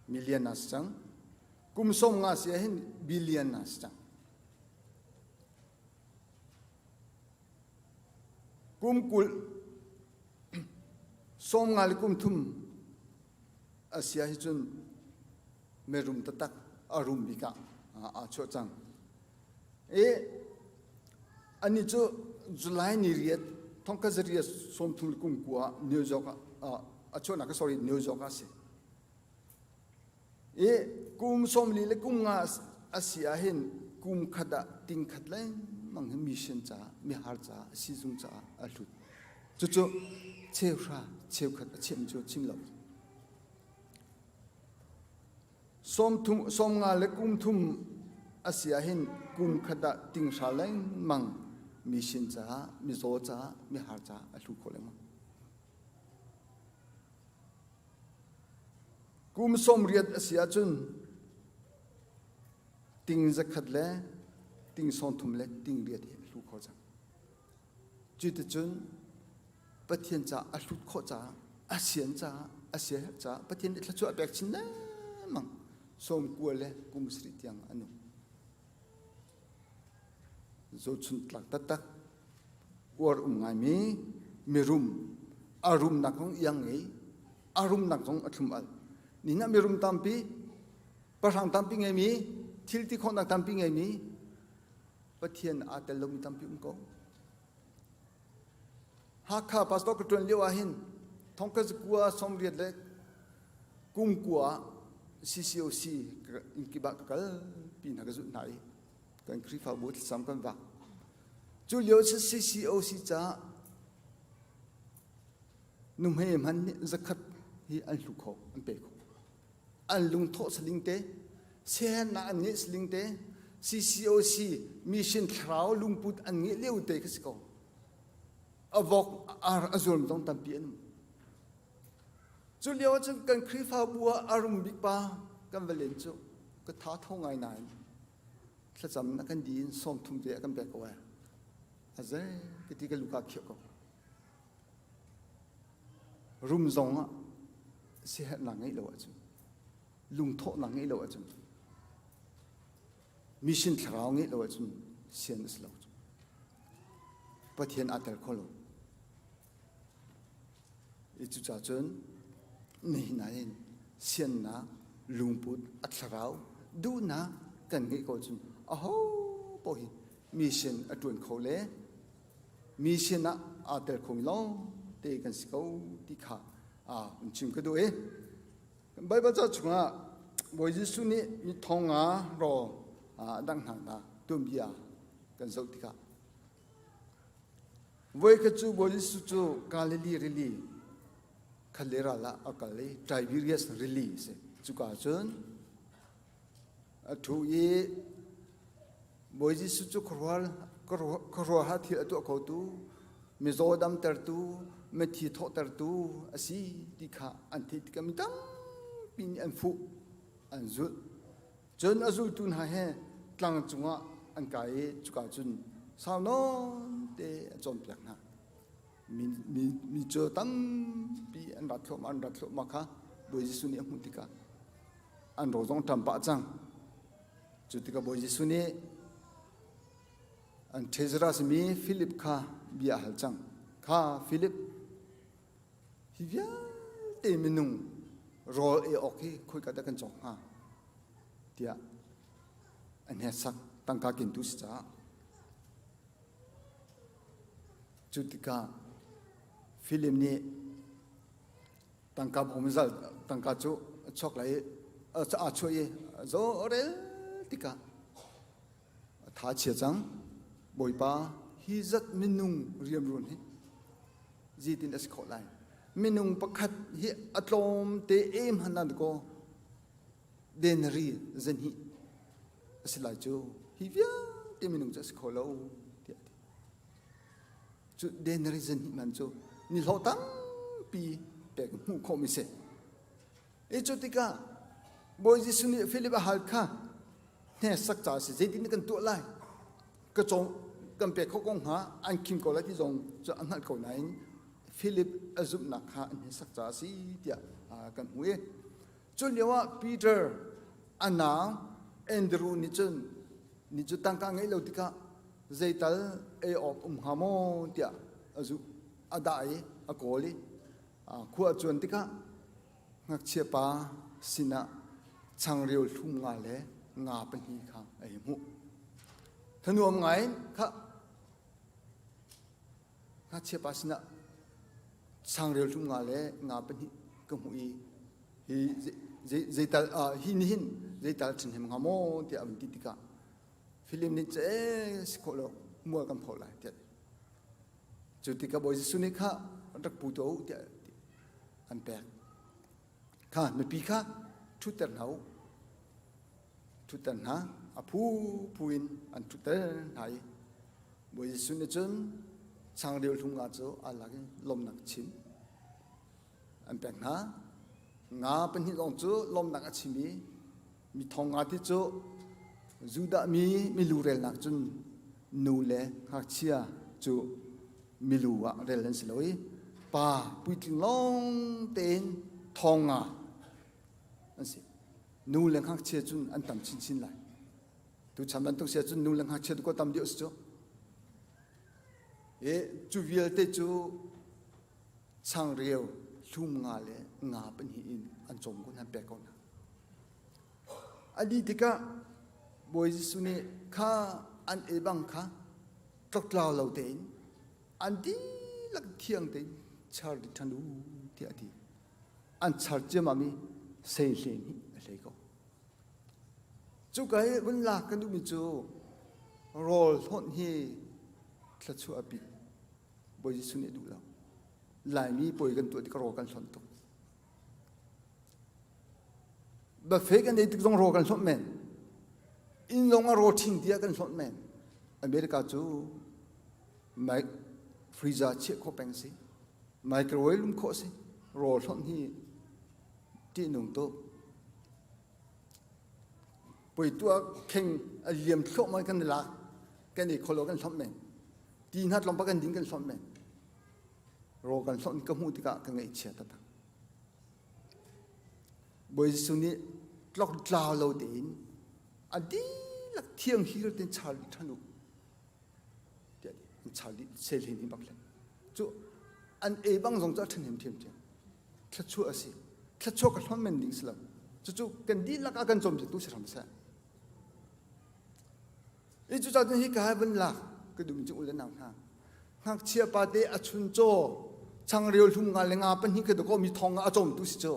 Million ah si cang. Kum sawm nga si ah hin billion ah si cang. Kum 20 sawm nga le kum thum a si ah hi cun mirum taktak a rum bik ah aa chuah cang. I anih cu July ni riat thongkhat zariat 30 le kum kua ah New York ah a chuahnak sorry New York ah a si. I kum 40 le kum nga a si ah hin kum khat ah ting khat lengmang hi mission caah mihar caah sizung caah a hlut. Cucu cheuhra cheukhat a chim cu chim lo. Sawmthum 50 le kum thum a si ah hin kum khat ah tinghra lengmang mission caah mizaw caah mihar caah a hlu khawh lengmang. Kum 80 a si ahcun ting zakhat le ting 30 le ting riat hi a hlu kho cang. Cuticun Pathian caah a hlut khawh caah a sian caah a siaherh caah Pathian nih thluachuah a pek chin lengmang. 90 le kum sarih tiang a nung. Zohchunh tlak taktak uar um ngaimi mirum a rumnak zong iang ngei a rumnak zong a thlum al nihin ah mirum tampi pahrang tampi ngeimi thil ti khawhnak tampi ngeimi Pathian aa tel lomi tampi um ko Hakha pastor ka ṭuan lio ah hin thongka zakua 80 le kum kua CCOC in kibah ka kal pi hna ka zulh hna i kan Khrihfabu thlacam kan vak. Cu lio CCOC caah nuhmei hman nih zakhat hi an hlu kho, an pe kho. An lungthawh saling te, siaherhnak an ngeih saling te, CCOC mission thlarau lungput an ngeih lio te kha si ko. A vok ar a zuam zong tampi an um. Cu lio ahcun kan Khrihfabu ah a rum bik pa kan va len cu ka tha tho ngai nain thlacam na kan di in 30 ve a kan pek ko ai. A zei ka ti ka luka khiah ko. Rum zong ah siaherhnak ngeih lo ahcun lungthawhnak ngeih lo ahcun mission thlarau ngeih lo ahcun sian a si lo. Pathian aa tel kho lo. I cucacun nihin ah hin siannak lungput a thlarau duhnak kan ngeih ko cun aho paoh hi mission a ṭuan kho le mission ah aa tel khomi lawng te kan si ko ti kha aa hun chim ka duh i Baibal ca chungah Bawi Jesuh nih mi thong nga rawl a dangh hna tuanbia kan zoh tikah Voikhat cu Bawi Jesuh cu Galilee rili khat le ral ah a kal i Tiberias rili a si. Cuka cun a ṭhu i Bawi Jesuh cu khuaruahhar thil a tuah khotu, mizaw damtertu, mithi thawhtertu a si ti kha an theih tikah mi tampi nih an fuh, an zulh. Cun a zultu hna he tlang cungah an kai i cuka cun sau nawn te a cawnpiak hna. Mi, mi, mi cu tampi an rat thluahmah an rat thluahmah kha Bawi Jesuh nih a hmuh tikah an ro zong ṭam pah cang. Cu tikah Bawi Jesuh nih an treasurer simi Philip kha bia a hal cang. Kha Philip, hi vialte minung rawl ei awk hi khoika dah kan cawk hnga tiah a hneksak tangka kintu si caah cu tikah Philip nih tangka bawm zal tangka cu a chuak lai i a chuah i zo rel tikah a tha chia cang bawipa hi zat minung riamruan hi zeitin a si khawh lai minung pakhat hi a tlawm te em han nan ko denari zanhnih a si lai cu hi vialte minung cu a si kho lo tiah ti cu denari zanhnih man cu ni hlawh tampi pek. pek hmuh khawhmi si. I cu tikah Bawi Jesuh nih Philip a hal kha hnesak ca si zeitin kan tuah lai ka cawng kan pek kho ko hnga an khim ko lai ti zong cu a hngalh ko nain Philip a zumhnak kha an hnesak ca a si tiah kan hmu i cu lio ah Peter a nau Andrew nih cun ni cu tangka ngeih lo tikah zeital ei awk um hnga maw tiah a zuh a dah i a kawl i khua a cuan tikah ngakchia pa sinah changreu hlum nga le nga pahnih kha a hei hmuh. Thanuam ngai in kha ngakchia pa sinah changreu hlum nga le nga pahnih ka hmuh i hi zeital hi nihin zeital ṭhenhem hnga maw tiah a vun ti tikah Filim nih ce si khawh lo mual kan pho lai tiah cu tikah Bawi Jesuh nih kha rak pu tuah u tiah an pek. Kha mipi kha ṭhutter hna u. Ṭhutter hna a phu phu in an ṭhutter hna i Bawi Jesuh nih cun changreu hlum nga cu aa lak i lawmhnak chim an pek hna. Nga pahnih lawng cu lawmhnak a chim i mi thong nga ti cu Judah mi milu relnak cun nu le ngakchia cu milu ah rel an si lo i pa puitling lawng tein thong nga an si. Nu le ngakchia cun an tam chinchin lai. Tuchan bantuk si ahcun nu le ngakchia tu ko tam deuh si cu. I cu vialte cu changreu hlum nga le nga pahnih in an cawm ko hna pek ko hna. A dih tikah Bawi Jesuh nih kha an ei bang kha tloktlau lo tein an dihlak thiang tein char dih ṭhan u tiah a ti. An char ciammam i sei hle nih a hlei ko. Cuka hi vun lak kan duhmi cu rawl hlawnh hi thluachuah a pit. Bawi Jesuh nih a duh lo. Laimi puai kan tuah tikah rawl kan hlonh tuk. Buffet kan ei tik zong rawl kan hlonh men. Inn zong ah rawl ṭhing tiah kan hlonh men. America cu mic freezer chiah khawh peng si. Microwave lum khawh si. Rawl hlonh hi ṭihnung tuk. Pui tuah kheng a liam thluahmah kan i lak. Kan ei kho lo kan hlonh men. Ti hna tlawmpal kan din kan hlonh men. Rawl kan hlonh ka hmuh tikah ka ngaihchia taktak. Bawi Jesuh nih tloktlau lo tein a dihlak thiang hir tein char dih ṭhan u tiah an char dih sel hin bak le cu an ei bang zong cu a ṭhahnem ṭhiamṭhiam thluachuah a si thluachuah ka hlon men ding si lo cucu kan dihlak ah kan cawmpiaktu si hram seh I cucaah cun hi ka hai van lak ka duhmi cu u le nau hna ngakchia pa te a chun caw changreu hlum nga le nga pahnih ka dakaw mi thong a cawmtu si cu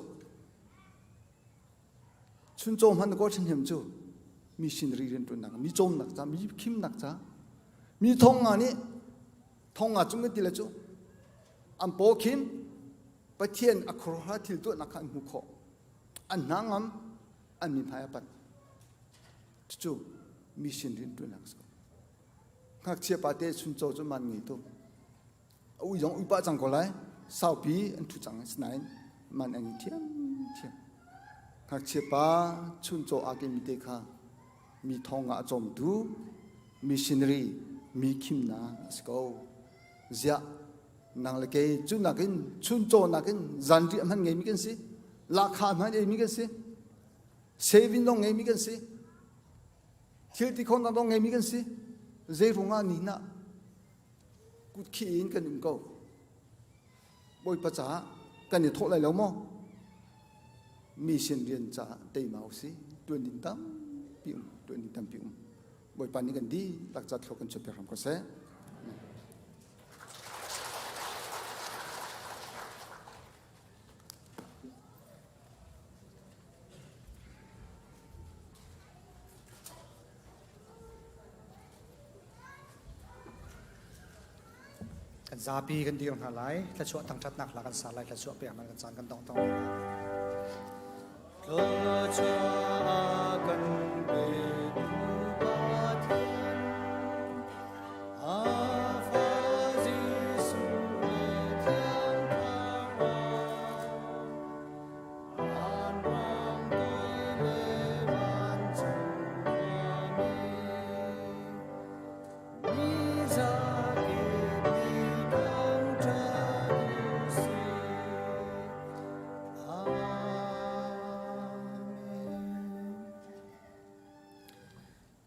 chun caw hman ko ṭhahnem cu mi sin ri rian ṭuannak mi cawmnak ca mi khimnak ca mi thong nga nih thong nga cung kan ti le cu an paw khim Pathian a khuaruahhar thil tuahnak kha an hmu khawh an hna ngam an mi hmai a panh Cucu mission rianṭuannak a si ko. Ngakchia pate chuncaw cu man ngei tuk. A ui zong ui pah cang ko lai. Saupi an ṭhu cang asinain man an ngei ṭhiamṭhiam. Ngakchia pa chuncaw aa kemi te kha mi thong ah a cawmtu missionary mi khimnak a si ko. Ziah nang le kei cu nakin chuncaw nakin zanriah hman ngeimi kan si. Lahkhah hman eimi kan si. Saving zong ngeimi kan si. Thil ti khawhnak zong ngeimi kan si. Zei ruangah ni na kut khi in kan um ko. Bawipa caah kan i thawh lai lo maw? Mission rian caah teima usih. Tuan ding tampi um. Tuan ding tampi um. Bawipa nih kan dihlak ca thlua kan chuah piak hram ko seh. Kan zapi kan dir hna lai. Thluachuah thangṭhatnak hla kan sa lai. Thluachuah pek hna kan caan kan dong tong lai. Thluachuah kan petu Pathian, a fa Jesuh le Thiang Thlarau.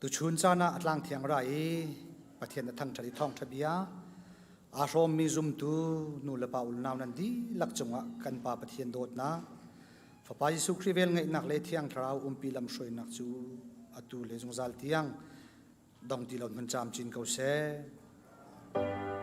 Tuchun caan ah a tlang thiang ra i Pathian a thangṭhat i thawngṭha bia aa hrawmmi zumtu nu le pa ulnau nan dihlak cungah kan Pa Pathian dawtnak, Fapa Jesuh Khrih velngeihnak le Thiang Thlarau umpi lamhruainak cu atu le zungzal tiang dong ti lo hmun camcin ko seh.